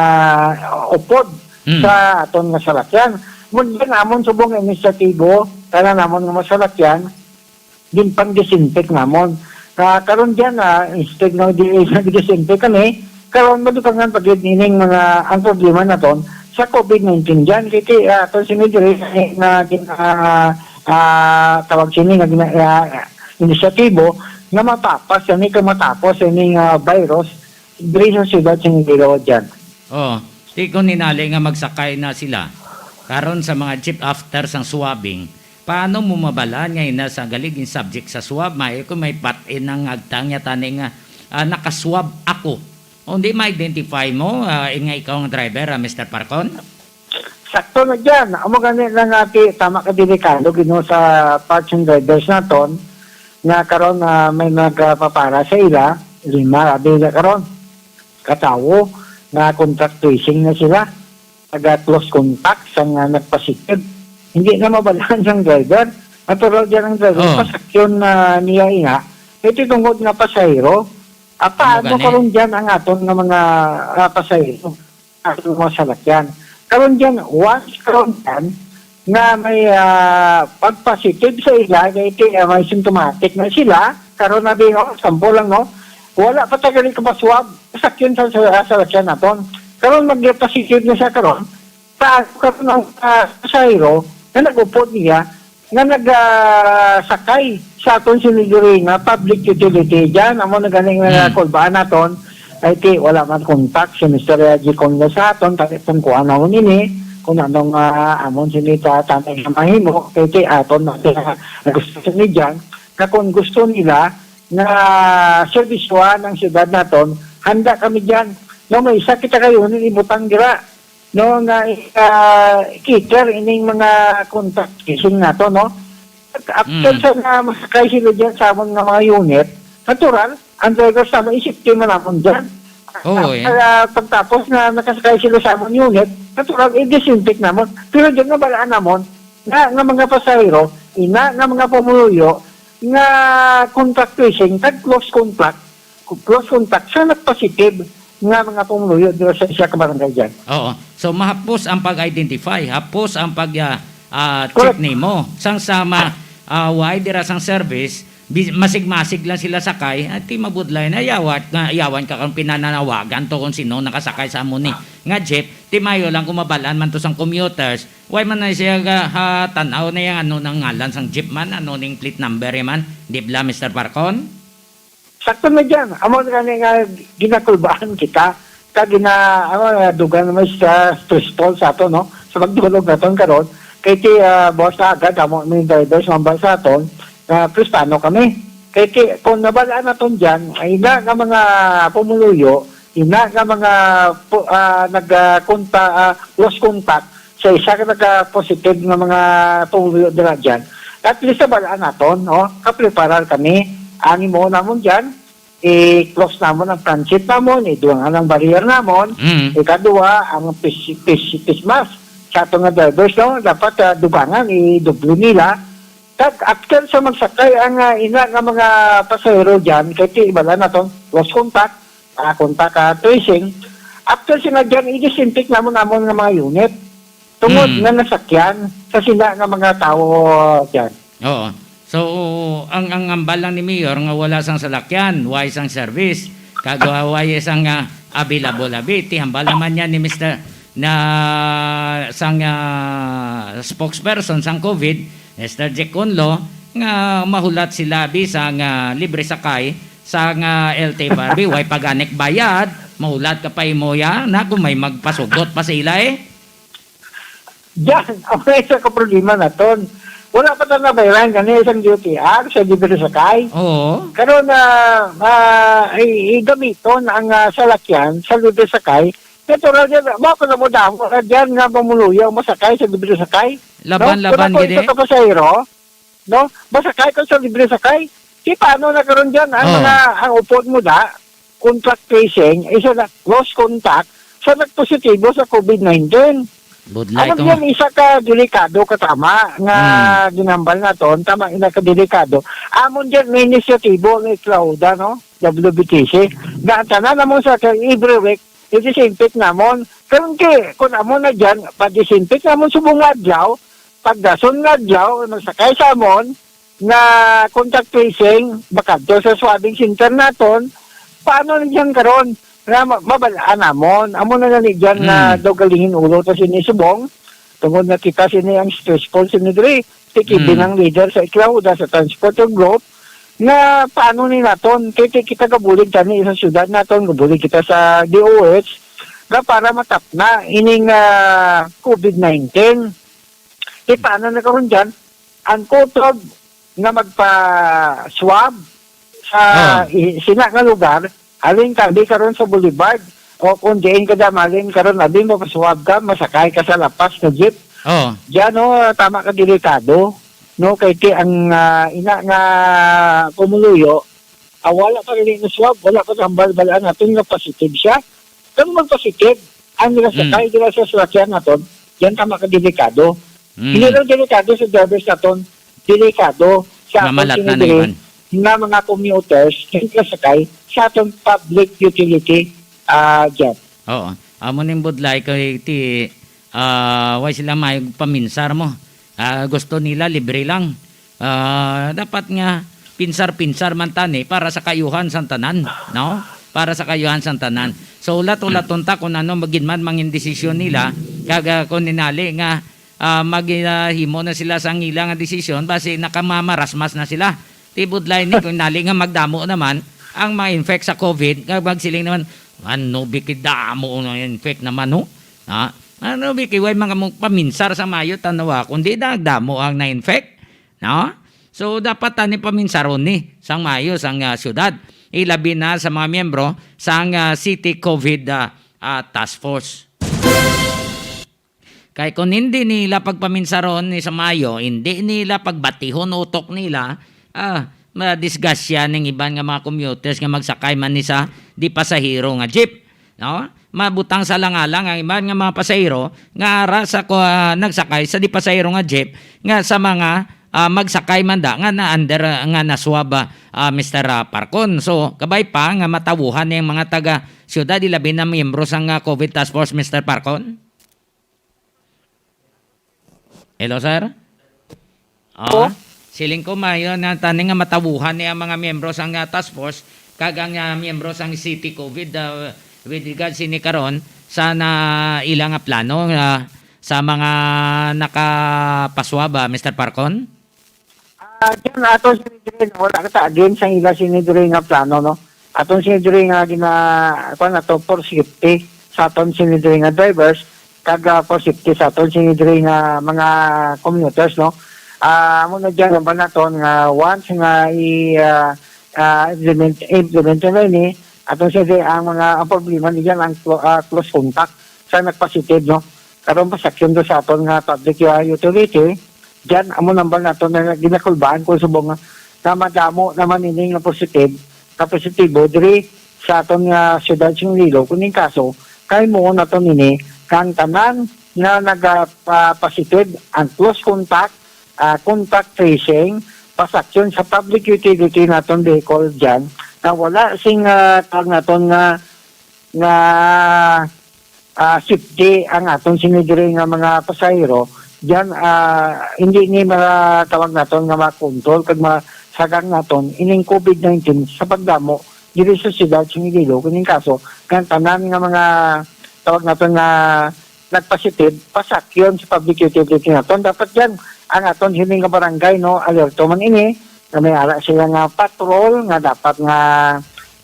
uh, upod Hmm. sa aton nga salakyan. Mo din amon subong nga inisyatibo, tanan namon nga mga salakyan, ginpang-disinfect namon. Ah, karon dyan, ah, instead nga di nag-disinfect kami, karon madugangan pa gid nining mga ang problema naton sa covid nineteen dyan. Kay, kay, ah, aton sini diri nga gin-, ah, ah, tawag sini nga gina-, ah, inisyatibo nga matapas kami kag matapos ining, ah, virus diri sa siyudad sa Iloilo dyan. Oh, di ko ninali nga magsakay na sila karon sa mga jeep after sang swabbing. Paano mo mabalaan nga ina sa galig in subject sa swab? May, kung may pat-in ang agtang niya tani nga, ah, nakaswab ako. O, hindi ma-identify mo, ah, nga ikaw ang driver, ah, Mister Parcon? Sakto na dyan. Amo gani lang ati, tama ka, delikado gino sa parts and drivers naton nga karon, ah, may nagpapara sa ila, lima, abi na karon. Katawo nga contact tracing na sila. Taga close contact sa nga nagpositive. Hindi na mabalaan sang driver. Natural dyan ang driver, Oh. pasakyon na niya ina. Ito tungod nga pasahero. Ah, Amo paano gani. karon dyan ang aton nga mga, ah, pasahero? Aton mga salakyan. Karon dyan, once karon dyan, nga may, ah, pag-positive sa ila, kay ti-, ah, may symptomatic na sila, karon na din, oh, sample lang, no? Wala pa ta gali kapaswab, pasakyon sa, sa, sa salakyan naton. Karon mag-positive na siya karon, sa karon ang, ah, pasahero na nag-upod niya, nga nag, ah, sakay sa aton sini diri nga public utility dyan, amo na ganing, ah, Mm. kulbaan naton, ay ti wala man contact si Mister G. Conde sa aton, kay kung kuan naman ini, kung anong, ah, amon sini ta-, tanay nga mahimo, kay ti aton na sila gusto sini dyan, nga kung gusto nila nga serbisyuhan ang syudad naton, handa kami dyan. No, may isa kita kayo, ni ibutang dira, no, nga, ah, cater ining mga contact tracing nato, no? After Mm. sa nga masakay sila dyan sa amon nga mga unit, natural, ang drivers naman, isip kayo man naman dyan. Oo, eh. Kaya pagtapos na nakasakay sila sa amon unit, natural, i-disinfect naman. Pero dyan nga balaan naman, nga, nga mga pasahero, ina nga mga pumuluyo, nga contact tracing, kag close contact, close contact sa nagpositive nga mga pumuluyo dito sa isa ka barangay dyan. Oo. So, mahapos ang pag-identify, hapos ang pag, ah, ah, check Correct. nimo. Sang sama, ah, why dira sang service, bi-, masig-masig lang sila sakay, at di mabudlay na yawat, nga yawan ka kung pinananawagan to kung sino nakasakay sa amo ni nga jeep, ti mayo lang kung mabalaan man to sang commuters, why man na siya ga, ha, tanaw na yang ano nang ngalan sang jeep man, ano ning plate number man, di bala, Mister Parcon? Sakto na dyan. Amo na gani nga ginakulbaan kita. Kag gina-, ano, dugang naman sa stress ball sa ato, no? Sa pagdulog naton karon, kay ti, ah, boss na agad, amo may drivers mambal sa aton, na prestano kami. Kay ti, kung nabalaan naton dyan, ay na nga mga pumuluyo, ina nga mga pu-, ah, nag, ah, konta-, ah, lost contact sa isa ka nagka-positive nga mga pumuluyo dira dyan, at least nabalaan naton, no? Kapreparar kami. Ang imo namon dyan, i-close namon ang transit namon, idugangan ang barrier namon. Mm. Ikadua, ang face, face, face mask sa ato nga drivers, no? Dapat, ah, dugangan, idoble nila. Kag after sa magsakay ang, ah, ina nga mga pasahero dyan, kay ti, bala naton, lost contact, ah, contact, ah, tracing. After sila dyan, i-disinfect namon, namon nga mga unit. Tungod Mm. nga nasakyan sa sila nga mga tawo dyan. Oo. So, ang, ang hambal lang ni Mayor nga wala sang salakyan, way sang service, kag wa-, way sang, ah, available abi. Ti hambal naman niya ni Mister, na sang, ah, spokesperson sang COVID, Mister Jack Conlo, nga mahulat sila bisan nga libre sakay sang, ah, L T F R B, way paganik bayad, mahulat ka pa imo ya, na kung may magpasugot pa sa ila eh. Diyan, ang isa ka problema naton. Wala pa ta nabayran gani isang D O T R sa libre sakay. Oo. Karon na ah, i- igamiton ang ah, salakyan sa libre sakay. Natural yan, mao ko na mo damo na diyan nga mamuluyo ang masakay sa libre sakay. Laban, No? laban, Kung ako gid isa eh. ka pasahero, no? Masakay ko sa libre sakay. Di paano na karon diyan ang Oh. mga ang upod mo da, contact tracing, isa na close contact sa nagpositibo sa COVID nineteen. Budlay Ano ko. yan, isa ka delikado ka tama nga Hmm. ginambal naton, tama ina ka delikado. Amon diyan may inisyatibo ang Iklauda, no? W B T C. Nga ang tanan namon sa ka every week, i-disinfect namon. Karon kay kung amo na diyan, pa-disinfect namon subong nga adlaw, pagdason nga adlaw, magsakay sa amon, nga contact tracing, makadto sa swabbing center naton, paano na diyan karon nga ma- mabalaan namon? Amo na gani diyan nga Mm. daw galingin ulo to sini subong, tungod nga kita sini ang stressful sini diri, tikid Mm. din ang leader sa Iklauda sa transporter group, nga paano ni naton? Kay kay kita gabulig tani sa syudad naton, gabulig kita sa D O H, nga para matapna ining ah, COVID nineteen. Di paano na karon dyan? Ang kutob nga magpa-swab sa Ah. i- sina nga lugar, halin kami karon sa Boulevard, o kung diin ka dyan, halin karon, abi mo, pa-swab ka, masakay ka sa lapas nga jeep. Oh. Diyan, no, tama ka, delikado. No, kay ti ang ah, ina nga pumuluyo, ah, wala pa rin na-swab, wala pa hambal-balaan natin nga positive siya. Kung mag-positive, ang nilasakay nila sa sasakyan naton, yan tama ka delikado. Mm. Hindi lang delikado sa drivers naton, delikado sa Mamalat aton na sinidiri naman. Nga mga commuters nga nilasakay sa aton public utility, ah, jet. Oo. Amo ning budlay kay ti ah, way sila may paminsar mo. Ah, gusto nila libre lang. Ah, dapat nga pinsar-pinsar man tani para sa kayuhan sang tanan, no? Para sa kayuhan sang tanan. So ulat-ulaton ta kung ano magin man mangin desisyon nila kag ah, kung ninali nga ah, maghimo na sila sang ila nga desisyon basi nakamamarasmas na sila. Ti budlay ni kung nali nga magdamo naman ang ma-infect sa COVID nga magsiling naman ano biki damo na infect naman ho. Ha? Ano biki way mga mo paminsar sa mayo tanawa kundi nagdamo ang na-infect, no? So dapat tani paminsaron ni sang mayo sang ah, syudad ilabi na sa mga miyembro sang ah, City COVID ah, ah, Task Force. Kay kung hindi nila pagpaminsaron ni sa mayo, hindi nila pagbatihon utok nila, ah, madisgrasya ning iban nga mga commuters nga magsakay man ni sa di pasahero nga jeep, no? Mabutang sa langalang ang iban nga mga pasahero nga ara sa ko, ah, nagsakay sa di pasahero nga jeep nga sa mga ah, magsakay man da nga na under ah, nga naswab ah, ah, Mister ah, Parcon. So, kabay pa nga matawuhan ni ang mga taga syudad ilabi na miyembro sang ah, COVID Task Force, Mister Parcon? Hello, sir? Ah, Po? Siling ko mayo na tani nga matawuhan ni ang mga miyembro sang ah, task force kag ang ah, miyembro sang City COVID ah, with regards sini karon sa na ila nga plano ah, sa mga nakapaswab, ah, Mister Parcon? Ah, diyan ato sinidiri, wala ka ta against ang ila sinidiri nga plano, no? Aton sinidiri nga gina, kuwan nato, for safety sa aton sinidiri nga drivers, kag ah, for safety sa aton sinidiri nga mga commuters, no? Ah, amo na diyan, naman naton nga once nga i ah, ah, implement, implement na ini, aton sinidiri ang mga ang problema ni diyan ang clo- ah, close contact sa nagpositive, no? Karon pa section do sa aton nga public ah, utility, diyan amo nambal nato na ginakulbaan ko subong nga, nga madamo naman ini nga positive, nga positibo diri sa aton nga siyudad sa Iloilo. Kuning kaso, kay mo nato nini kang tanan nga naga-positive ang close contact, ah, contact tracing, pasaksyon sa public utility naton vehicle diyan na wala sing ah, tawag naton nga nga ah, safety ang aton sini diri nga mga pasahero, diyan ah, hindi ni matawag naton nga makontrol kag masagang naton ining COVID nineteen sa pagdamo diri sa siyudad sa Iloilo. Kining kaso, nga ang tanan nga mga tawag naton nga nagpositive, pasakyon sa public utility naton. Dapat yan, ang aton sini nga barangay, no, alerto man ini, na may ara sila nga patrol nga dapat nga,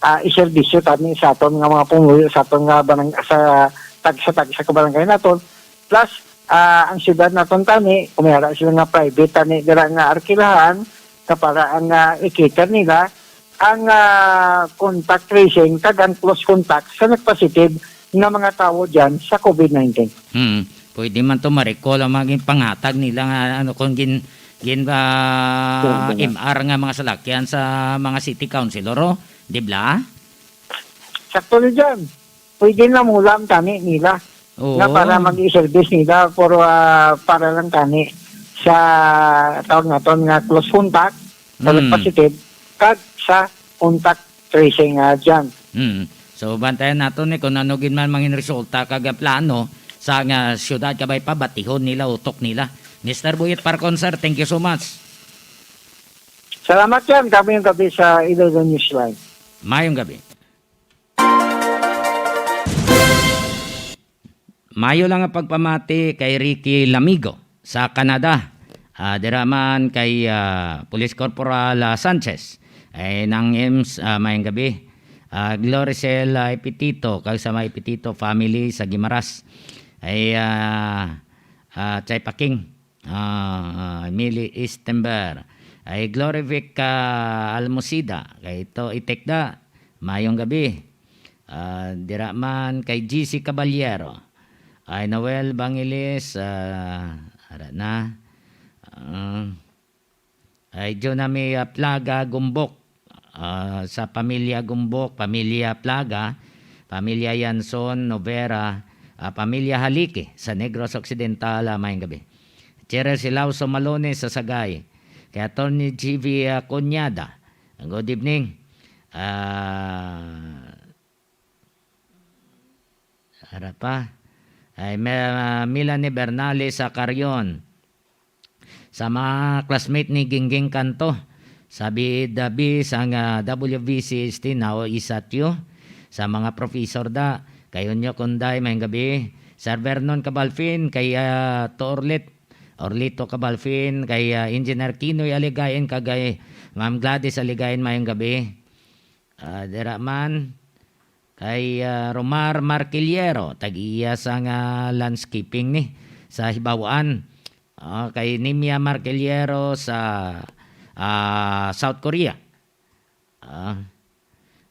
ah, iserbisyo tani sa aton nga mga pumuyo sa aton nga barang-, sa tagsa-tagsa ka barangay naton. Plus, ah, ang siyudad naton tani, kung may ara sila nga private tani dira nga arkilahan, sa para ang, ah, i-cater nila ang, ah, contact tracing kag ang close contact sa nagpositive nga mga tawo diyan sa COVID nineteen. Hmm. Pwede man to ma-recall ang mga ginpanghatag nila nga, ano, kung gin-, gin-, ah, Pwede na. M R nga mga salakyan sa mga city councilor, oh. Di ba? Sakto ni dyan. Pwede na mula ang tani nila Oo. nga para mag-i-service nila, pero, ah, para lang tani sa tawag naton nga close contact, sa Mm. positive, kag sa contact tracing, ah, dyan. Mm. So, bantayan naton ni kung ano gid man mangin resulta kag ang plano sa nga siyudad kabay pabatihon nila, utok nila. Mister Buyet Parcon, sir, thank you so much. Salamat yan. Kami yung gabi sa Iloilo Newsline. Mayong gabi. Mayo lang ang pagpamati kay Ricky Lamigo sa Canada. Ah, dira man kay, ah, Police Corporal, ah, Sanchez. Ay, nang Ems, ah, mayong gabi. Ah, Gloricel, ah, Epitito, kag sa mga Epitito family sa Guimaras. Ay, ah, ah, Chay Paking. Ah, ah, Mili Istember. Ay, Glorivic, ah, Almocida. Kay ito, Itekda. Mayong gabi. Ah, dira man kay G C Caballero. Ay, Noel Bangilis, ah, ara na. Ah, ay, Junami, ah, Plaga Gumbok. Ah, sa pamilya Gumbok, pamilya Plaga, pamilya Yanson, Novera, ah, pamilya Haliki sa Negros Occidental, ah, mayong gabi. Cheryl Silauso Malones sa Sagay. Kay Attorney G V, ah, Cuñada. Good evening. Ah, ara pa. Ay, Me-, ah, Melanie Bernales sa Carrion. Sa mga classmate ni Gingging Kanto, sa B E D B, sang, ah, W V C S T, Nao Isatyo, sa mga professor da, kay Unyo Kunday, mayong gabi. Sir Vernon Cabalfin, kay, ah, To Orlit, Orlito Cabalfin, kay, ah, Engineer Kinoy Aligayen, kag kay Ma'am Gladys Aligayen, mayong gabi. Ah, dira man, kay, ah, Romar Marquillero, tag-iya sang, ah, landscaping ni sa Hibaw-an. Ah, kay Nimia Marquillero sa, ah, South Korea. Ah,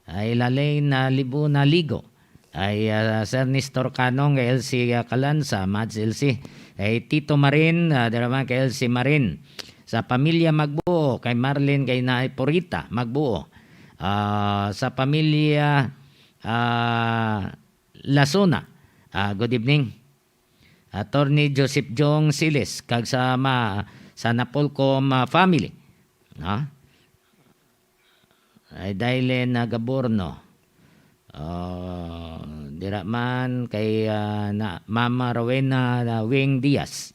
ay Lalay na Libo na Ligo. Ay, ah, Sir Nestor Canong, kay Elsie, ah, Calanza, Mads Elsie. Kay Tito Marin, ah, dira man kay Elsie Marin. Sa pamilya Magbuo, kay Marlene, kay Nay Purita Magbuo. Ah, sa pamilya, ah, Lasuna. Ah, good evening. Attorney Joseph Jong Siles, kag sa ma-, sa Napolcom, ah, family. No? Ay, Dylan, ah, Gaborno. Ah, dira man kay, ah, na, Mama Rowena, ah, Wing Diaz.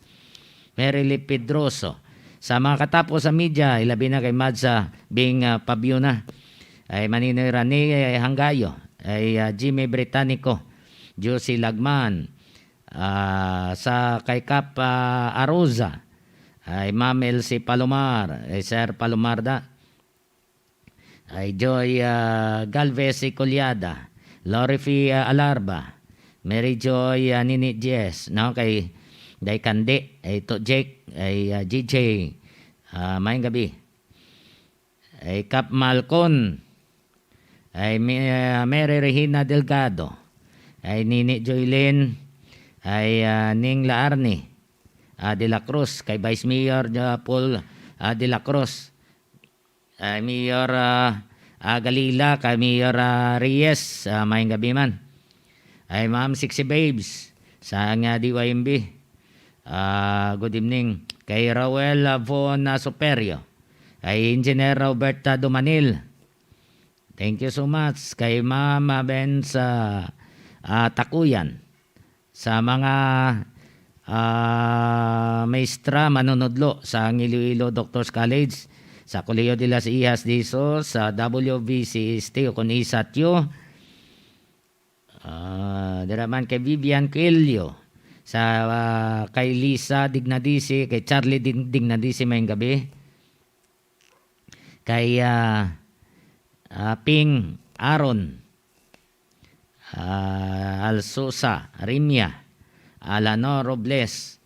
Mary Lee Pedroso. Sa mga katapo sa media, ilabi na kay Madsa Bing, ah, Pabiuna. Ay, Maninoy Rani, ay, Hanggayo. Ay, ah, Jimmy Britannico. Josie Lagman. Ah, sa kay Kap, ah, Aroza. Ay, Ma'am Elsie Palomar. Ay, Sir Palomar da. Ay, Joy, ah, Galvez Iculiada, Lorifi, ah, Alarba, Mary Joy, ah, Nini Jess, no? Kay Day Kandi, ay, To Jake, ay, ah, G J, ah, mayong gabi. Ay, Kap Malcon, ay, Mi-, ah, Mary Regina Delgado, ay, Nini Joylin, ay, ah, Ning Laarni, ah, de la Cruz, kay Vice Mayor, ah, Paul, ah, de la Cruz, ay, Mayor, ah, ah, Galila, kay Mayor, ah, Reyes, ah, mayong gabi man. Ay, Ma'am Sexy Babes, sa nga D Y M B. Ah, good evening. Kay Roel, ah, Von, ah, Superio. Kay Engineer Roberta Dumanil. Thank you so much. Kay Ma'am, ah, Benz, ah, ah, Takuyan. Sa mga, ah, maestra manunudlo sa Iloilo Doctors College, sa Colegio de las Hijas de Jesus, sa W V C S T o kon isatyo. Ah, dira man kay Vivian Coelho, Sa, ah, kay Lisa Dignadisi, kay Charlie Din-, Dignadisi, mayong gabi. Kay, ah, ah, Ping Aaron, ah, Alsusa, Rimia, Alano Robles,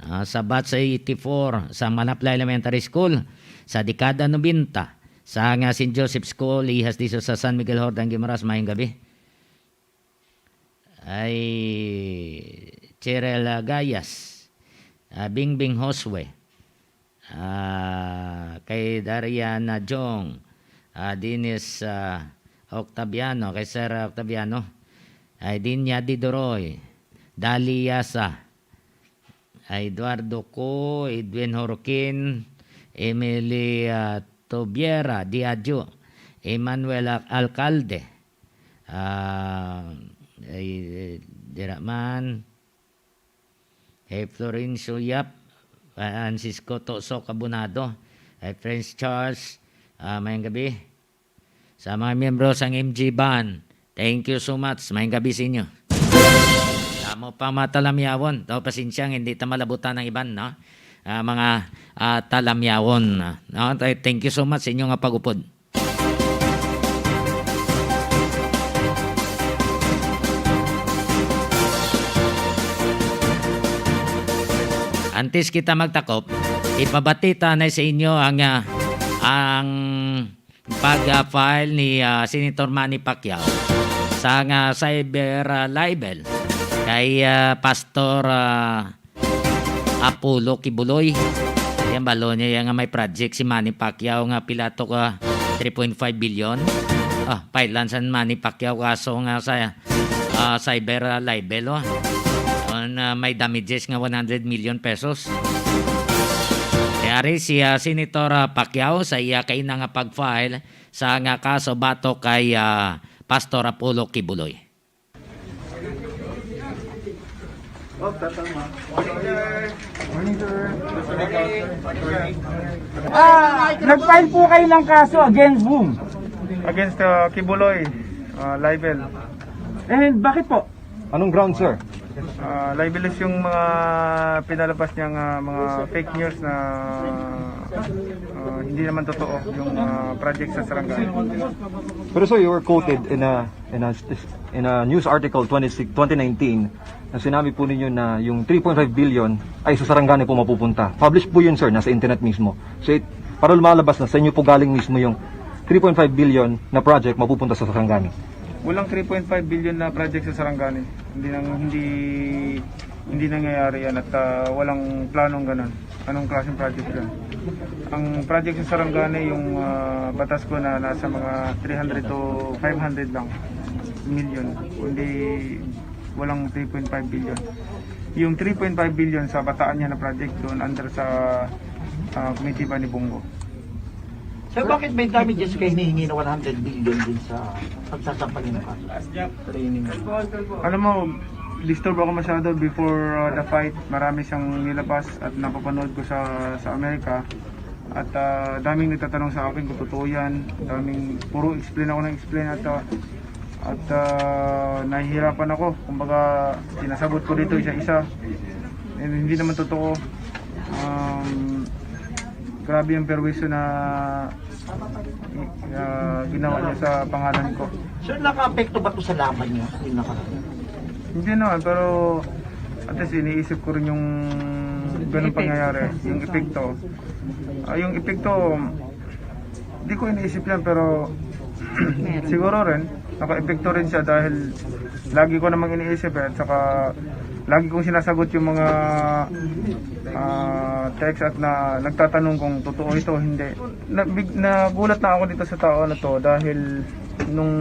ah, sa batch eighty-four sa Manaplay Elementary School sa dekada nobenta, sa nga Saint Joseph School, Hijas de Azosa, San Miguel, Jordán, Guimaras, mayong gabi. Ay Cheryl, ah, Gayas, ah, Bingbing Josue, ah, kay Dariana Jong, ah, Dennis, ah, Octaviano, kay Sir Octaviano, ay Dinya Didoroy, Dali Yasa, ay Eduardo Co, Edwin Horquin, Emily, ah, Tobiera Diadio, Emmanuel Al-, Alcalde, ah, ay, eh, dira man, eh, Florencio Yap, Francisco Toso Cabonado, eh, Prince Charles, ah, mayong gabi. Sa mga miyembro sang M G Band, thank you so much. Mayong gabi sa inyo. Damo pa mga talamyawon. Daw pasensya nga hindi ta malabutan ang iban, no? Ah, mga, ah, talamyawon, no? Th-, thank you so much sa inyo nga pag-upod. Antes kita magtakop, ipabati ta na sa inyo ang, ah, ang pag-file ni, ah, Senator Manny Pacquiao sa nga cyber, ah, libel kay, ah, Pastor, ah, Apollo Quiboloy. Yan, balo niya yan nga may project si Manny Pacquiao nga pila to ka three point five billion. Ah, file-an sa Manny Pacquiao kaso nga sa, ah, cyber, ah, libel, oh. On, ah, may damages nga one hundred million pesos. Kaya rin si, ah, Senator, ah, Pacquiao sa iya kaina nga pag-file sa nga kaso batok kay, ah, Pastor Apollo Quiboloy. Ah, nag-file po kayo ng kaso against whom? Against, uh, Quiboloy, uh, libel. And bakit po? Anong ground, sir? Uh, libelous yung mga pinalabas niyang, uh, mga fake news na, uh, hindi naman totoo yung, uh, project sa Sarangani. Pero, sir, you were quoted in a, in a, in a news article twenty-six, twenty nineteen na sinabi po ninyo na yung three point five billion ay sa Sarangani po mapupunta. Publish po yun, sir, nasa internet mismo. So, it, para lumalabas na sa inyo po galing mismo yung three point five billion na project mapupunta sa Sarangani. Walang three point five billion na project sa Sarangani. Hindi nang, hindi, hindi nangyayari yan at, ah, walang planong ganun. Anong klaseng project yan? Ang project sa Sarangani, yung, ah, batas ko na nasa mga three hundred to five hundred lang million. Kundi walang three point five billion. Yung three point five billion sa Bataan niya na project doon under sa, ah, Comitiva ni Bongo. Sir, bakit may damages kayo hinihingi na one hundred billion din sa pagsasampay ng kaso? Alam mo, disturb ako masyado before, uh, the fight. Marami siyang nilabas at napapanood ko sa, sa Amerika. At, uh, daming nagtatanong sa akin kung totoo yan. Daming, puro explain ako ng explain at, uh, at, uh, nahihirapan ako. Kumbaga, sinasagot ko dito isa-isa. And hindi naman totoo. Um, grabe yung perwisyo na, ah, ginawa niya sa pangalan ko. Sir, nakaapekto ba to sa laban niyo? Yung naka- Hindi naman, pero at least iniisip ko rin yung ganun pangyayari, yung epekto. Ah, yung epekto, di ko iniisip yan, pero siguro rin, naka-epekto rin siya dahil lagi ko namang iniisip eh, at saka lagi kong sinasagot yung mga, ah, text at na nagtatanong kung totoo ito o hindi. Na, big, nagulat na ako dito sa tao na to dahil nung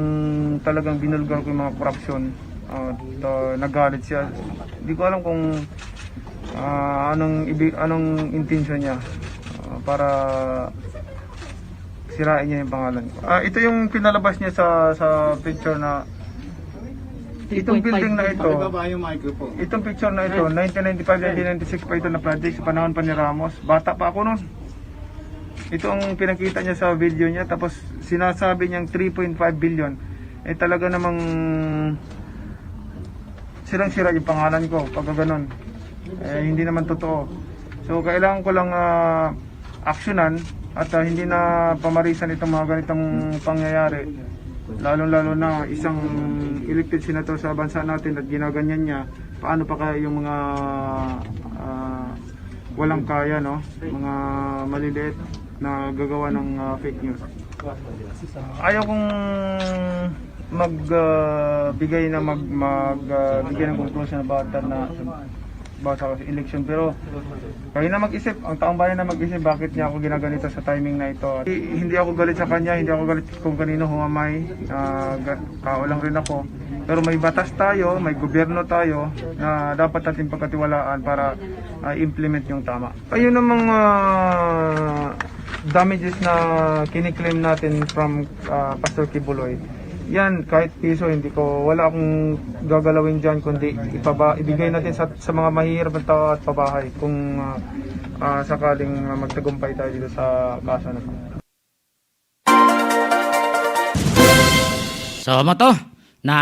talagang binulgar ko yung mga korupsyon at, ah, nagalit siya. Hindi ko alam kung, ah, anong ibi-, anong intensyon niya, ah, para sirain niya yung pangalan ko. Ah, ito yung pinalabas niya sa, sa picture na itong building na ito. Pababa yung microphone. Itong picture na ito, nineteen ninety-five, nineteen ninety-six pa ito na project sa panahon pa ni Ramos. Bata pa ako noon. Ito ang pinakita niya sa video niya, tapos sinasabi niyang three point five billion. Eh, talaga namang Sirang-sira yung pangalan ko, pagka ganun. Eh, hindi naman totoo. So, kailangan ko lang, ah, aksyonan at, ah, hindi na pamarisan itong mga ganitong pangyayari. Lalong-lalo na isang elected senator sa bansa natin at ginaganyan niya. Paano pa kaya yung mga, ah, walang kaya, no? Mga maliliit na gagawa ng, ah, fake news. Ayaw kong mag, ah, bigay na mag, mag, ah, bigay ng conclusion about that na, about sa election. Pero kayo na mag-isip, ang taong bayan na mag-isip bakit niya ako ginaganito sa timing na ito. Hindi, hindi ako galit sa kanya, hindi ako galit kung kanino humamay. Ah, ga-, tao lang rin ako. Pero may batas tayo, may gobyerno tayo na dapat natin pagkatiwalaan para, ah, implement yung tama. Ayun ang mga damages na kiniklaim natin from, ah, Pastor Kibuloy. Yan, kahit piso, hindi ko, wala akong gagalawin dyan, kundi ipaba-, ibigay natin sa, sa mga mahihirap na tao at pabahay kung, ah, ah, sakaling, ah, magtagumpay tayo dito sa kaso na to. So, mo to, na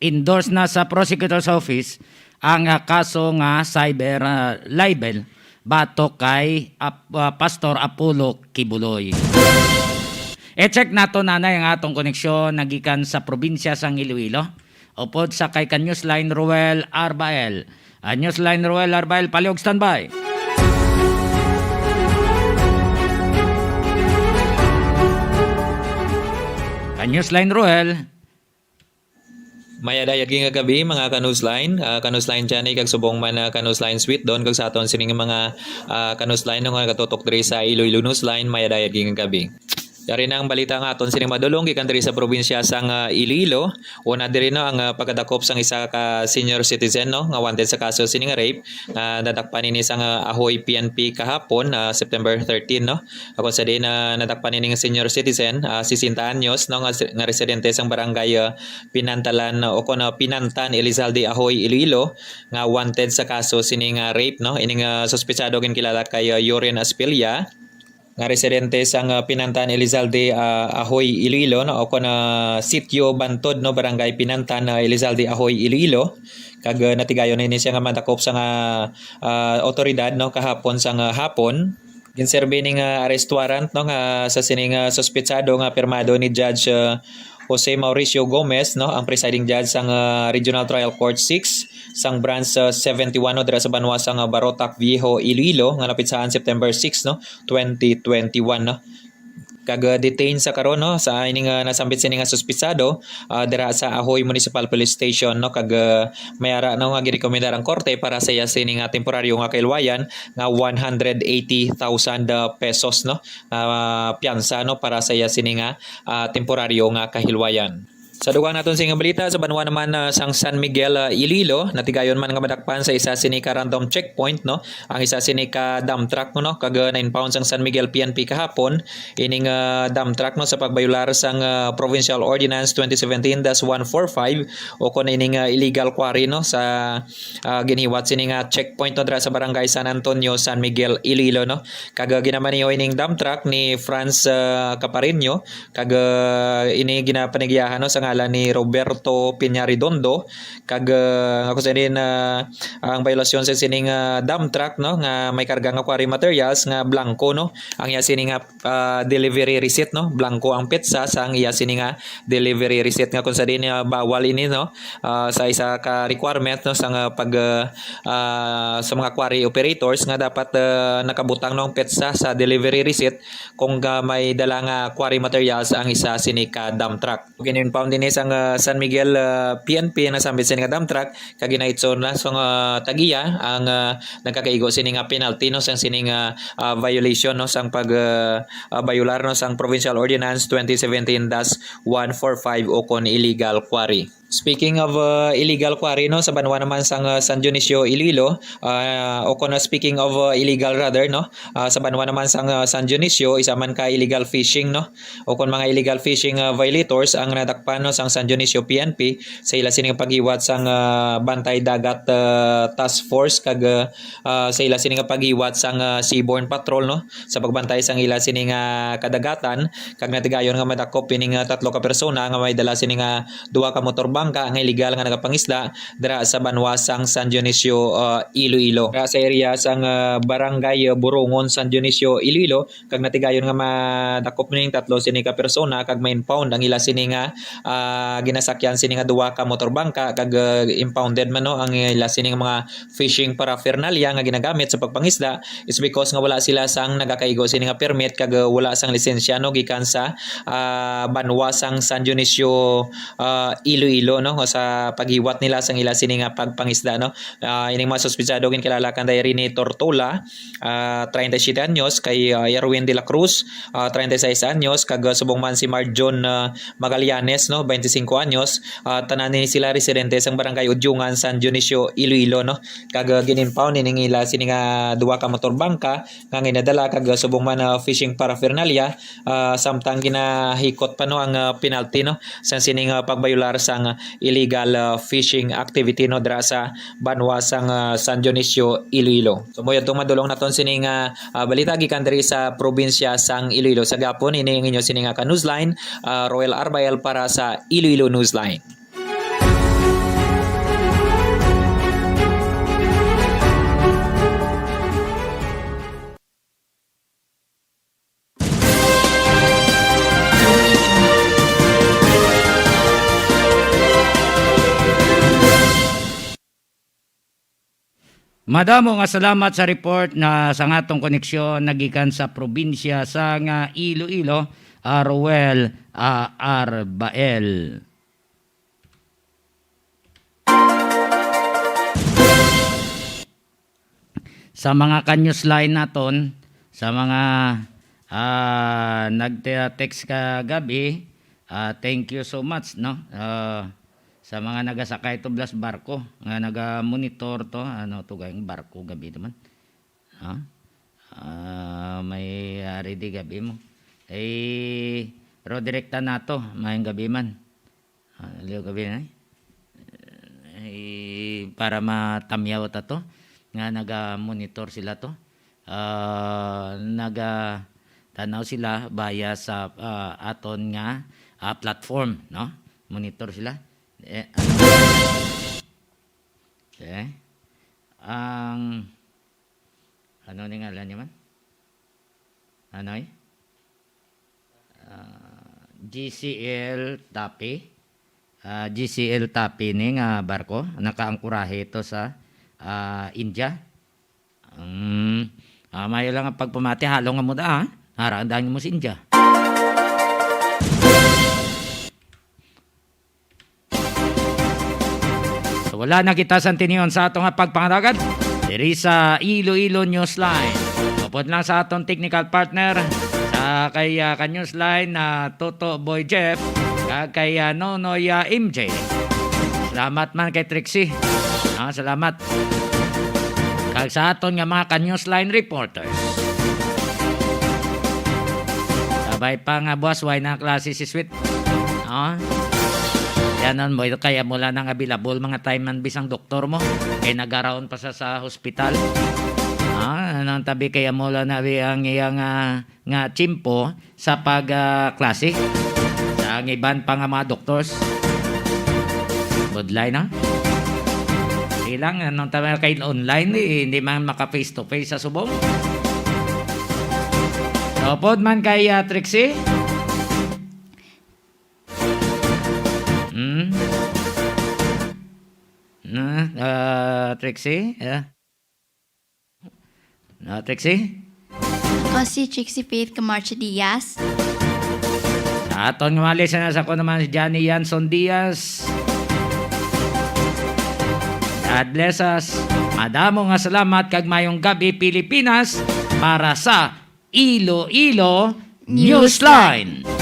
endorse na sa prosecutor's office ang, ah, kaso nga cyber, ah, libel batok kay Ap-, ah, Pastor Apollo Kibuloy. I-check nato, nanay, ang atong koneksyon nagikan sa probinsya sang Iloilo. Upod sa kay ka Newsline Roel Arbael. Ah, Newsline Roel Arbael, palihog standby. Ka Newsline Roel. Mayadayag nga gabi, mga ka-Newsline. Ah, ka-Newsline Johnny, kag subong man, ah, ka-Newsline Sweet Don, kag sa aton sining mga, ah, ka-Newsline, no, nga nagatutok diri sa Iloilo Newsline, mayadayag nga gabi. Yari na ang balita nga aton sining madulong gikan diri sa probinsya sang, ah, Iloilo. Una diri, no, ang, ah, pagkadakop sang isa ka senior citizen, no, nga wanted sa kaso sini nga rape, nga nadakpan ini sang, ah, Ahoy P N P kahapon, ah, September thirteen, no. Ako sa din, ah, nadakpan ini nga senior citizen, ah, sesenta anyos, no, nga, nga residente sang barangay, ah, Pinantalan, no, o kon, ah, Pinantan, Elizalde, Ahoy, Iloilo, nga wanted sa kaso sini nga rape, no. Ini nga suspetsado ginkilala kay, ah, Yorin Aspilia, nga residente sang, ah, Pinantan, Elizalde, ah, Ahoy, Iloilo, no, o kon, ah, Sitio Bantod, no, Barangay Pinantan, ah, Elizalde, Ahoy, Iloilo. Kag, ah, natigayon ini siya nga madakop sa nga, ah, otoridad, no, kahapon sa nga hapon. Ginserbi ni nga arrest warrant, no, nga sa sini nga suspetsado nga pirmado ni Judge, ah, Jose Mauricio Gomez, no, ang presiding judge sang, ah, Regional Trial Court six sang Branch, ah, seventy-one, no, dira sa banwa sang, ah, Barotac Viejo, Iloilo, nga napitsahan September six, no, twenty twenty-one, no. Kag, ah, detain sa karon, no, sa ini nga nasambit sini nga suspetsado, ah, dira sa Ahoy Municipal Police Station, no, kag, ah, may ara, no, nga girekomendar ang korte para sa iya sini nga temporaryo nga kahilwayan nga one hundred eighty thousand, ah, pesos, no, nga piyansa, no, para sa iya sini nga, ah, temporaryo nga kahilwayan. Sa dugang naton sini nga balita, sa banwa naman, ah, sang San Miguel, ah, Iloilo, natigayon man nga madakpan sa isa sini ka random checkpoint, no, ang isa sini ka dump truck, no, kag, ah, na-impound sang San Miguel P N P kahapon ining, ah, dump truck, no, sa pagbayular sang, ah, Provincial Ordinance twenty seventeen dash one four five, o kon ining, ah, illegal quarry, no, sa, ah, ginhiwat sini nga checkpoint, no, dira sa Barangay San Antonio, San Miguel, Iloilo, no. Kag, ah, ginamaneho ining dump truck ni Franz, ah, Capareño, kag, ah, ini ginapanigiyahan, no, sa ngalan ni Roberto Peña Redondo. Kag, ah, ako sa din, ah, ang biolasyon sa sining, ah, dump truck, no, nga may karga nga quarry materials nga blanco, no, ang iya sini nga, ah, delivery receipt, no, blanco ang petsa sang iya sini nga delivery receipt, nga kung sa din, ah, bawal ini, no, ah, sa isa ka requirement, no, sa nga pag, ah, ah, sa mga quarry operators nga dapat, ah, nakabutang, no, ang petsa sa delivery receipt kung, ah, may dala nga quarry materials ang isa sini ka dump truck. Gin-impound ini sang, ah, San Miguel, ah, P N P ang nasambit sini nga dump truck, kag ginaitso na sang, ah, tag-iya ang, ah, nagkakaigo sini nga penalty, no, sang sini nga, ah, violation, no, sang pag, ah, ah, bayular, no, sang Provincial Ordinance twenty seventeen dash one four five o kon illegal quarry. Speaking of, ah, illegal quarry, no, sa banwa naman sang, ah, San Dionisio, Iloilo, ah, o kon, ah, speaking of, ah, illegal rather, no, ah, sa banwa naman sang, ah, San Dionisio, isa man ka illegal fishing, no, o kon mga illegal fishing, ah, violators ang nadakpan, no, sang San Dionisio P N P sa ila sini nga paghiwat sang, ah, Bantay Dagat, ah, Task Force kag, ah, ah, sa ila sini nga paghiwat sang, ah, Seaborne Patrol, no, sa pagbantay sang ila sini nga kadagatan, kag natigayon nga madakop ining, ah, tatlo ka persona nga may dala sini nga duha ka motor bangka nga iligal nga nagapangisda dira sa banwa sang San Dionisio, ah, Iloilo. Dira sa area sang, ah, Barangay Borongon, San Dionisio, Iloilo, kag natigayon nga madakop ning tatlo sini ka persona kag ma-impound ang ila sini nga, ah, ginasakyan sini nga duha ka motor bangka kag, ah, impounded man, no, ang ila sini nga mga fishing paraphernalia nga ginagamit sa pagpangisda is because nga wala sila sang nagakaigo sini nga permit kag, uh, wala sang lisensya, no, gikan sa, ah, banwa sang San Dionisio, ah, Iloilo, no, sa paghiwat nila sang ila sini nga pagpangisda, no. Ah, ining mga suspitsado ginkilala kanday Rene Tortola, ah, treinta y siete anyos, kay, ah, Erwin de la Cruz, ah, treinta y seis anyos, kag, ah, subong man si Marjon, ah, Magallanes, no, twenty-cinco anyos. Ah, tanan ni sila residente sang Barangay Udyungan, San Dionisio, Iloilo, no. Kag, ah, gin-impound ining ila sini nga duha ka motor bangka nga ginadala kag, ah, subong man, ah, fishing paraphernalia, ah, samtang ginahikot pa, no, ang, ah, penalty, no, sang sining, ah, pagbayular sang, ah, illegal, ah, fishing activity, no, dira sa banwa sang, ah, San Dionisio, Iloilo. So, mo yadtong madulong naton sining, ah, ah, balita gikan diri sa probinsya sang Iloilo. Sa gapon, ini ang inyo sini nga ka-newsline, ah, Roel Arbael para sa Iloilo Newsline. Madamo nga salamat sa report na sa atong koneksyon nagikan sa probinsya sang Iloilo, ah, Roel, ah, Arbael. Sa mga ka-newsline naton, sa mga, ah, nag-text kagabi, ah, thank you so much, no? Ah, sa mga nagasakay to blas barko, nga naga-monitor to, ano to, gayong barko gabi naman. Ha? Ah, may ari di gabi mo. Eh, pero direkta nato, mayong gabi man. Ah, liw gabi na, eh. Eh, para matamyaw ta to, nga naga-monitor sila to. Ah, naga-tanaw sila via sa, ah, aton nga, ah, platform, no? Monitor sila. Eh, ano? Okay. Ang, ano ni ngalan niya man? Ano, eh? Ah, G C L Tapi. Ah, G C L Tapi ni nga barko. Nakaangkurahe ito sa, ah, India. Mm. Ah, mayo lang ang pagpamati, halong nga muda, ah. Harandang mo si India. So, wala na kita sa tinion sa ato nga pagpangalagad diri sa Iloilo Newsline. Upod lang sa aton technical partner, sa kay, ah, ka-newsline na Toto Boy Jeff, kag kay, ah, Nonoy, ah, M J. Salamat man kay Trixie. Ah, salamat. Kag sa aton nga mga ka-newsline reporters. Sabay pa nga, boss, why na klase si Sweet? Ah. Yan nun, boy, kaya mo lang nang available mga time man bisang doktor mo. Kay nagaraon pa sa, sa hospital. Ah, anong tabi kaya mo lang na ang iyang, ah, nga tiyempo sa pag, ah, klase. Sa ang iban pa nga mga doctors. Budlay na. Ilang, anong tabi kay online, eh, hindi man maka face to face sa subong. Upod man kay, ah, Trixie. Hmm? Na, ah, Trixie? Yeah. Na, Trixie? Ako si Trixie Faith Camarcha Diaz. Sa aton nga mga listeners, ako naman si Johnny Yanson Diaz. God bless us. Madamo nga salamat kag mayong gabi, Pilipinas, para sa Iloilo Newsline. Newsline.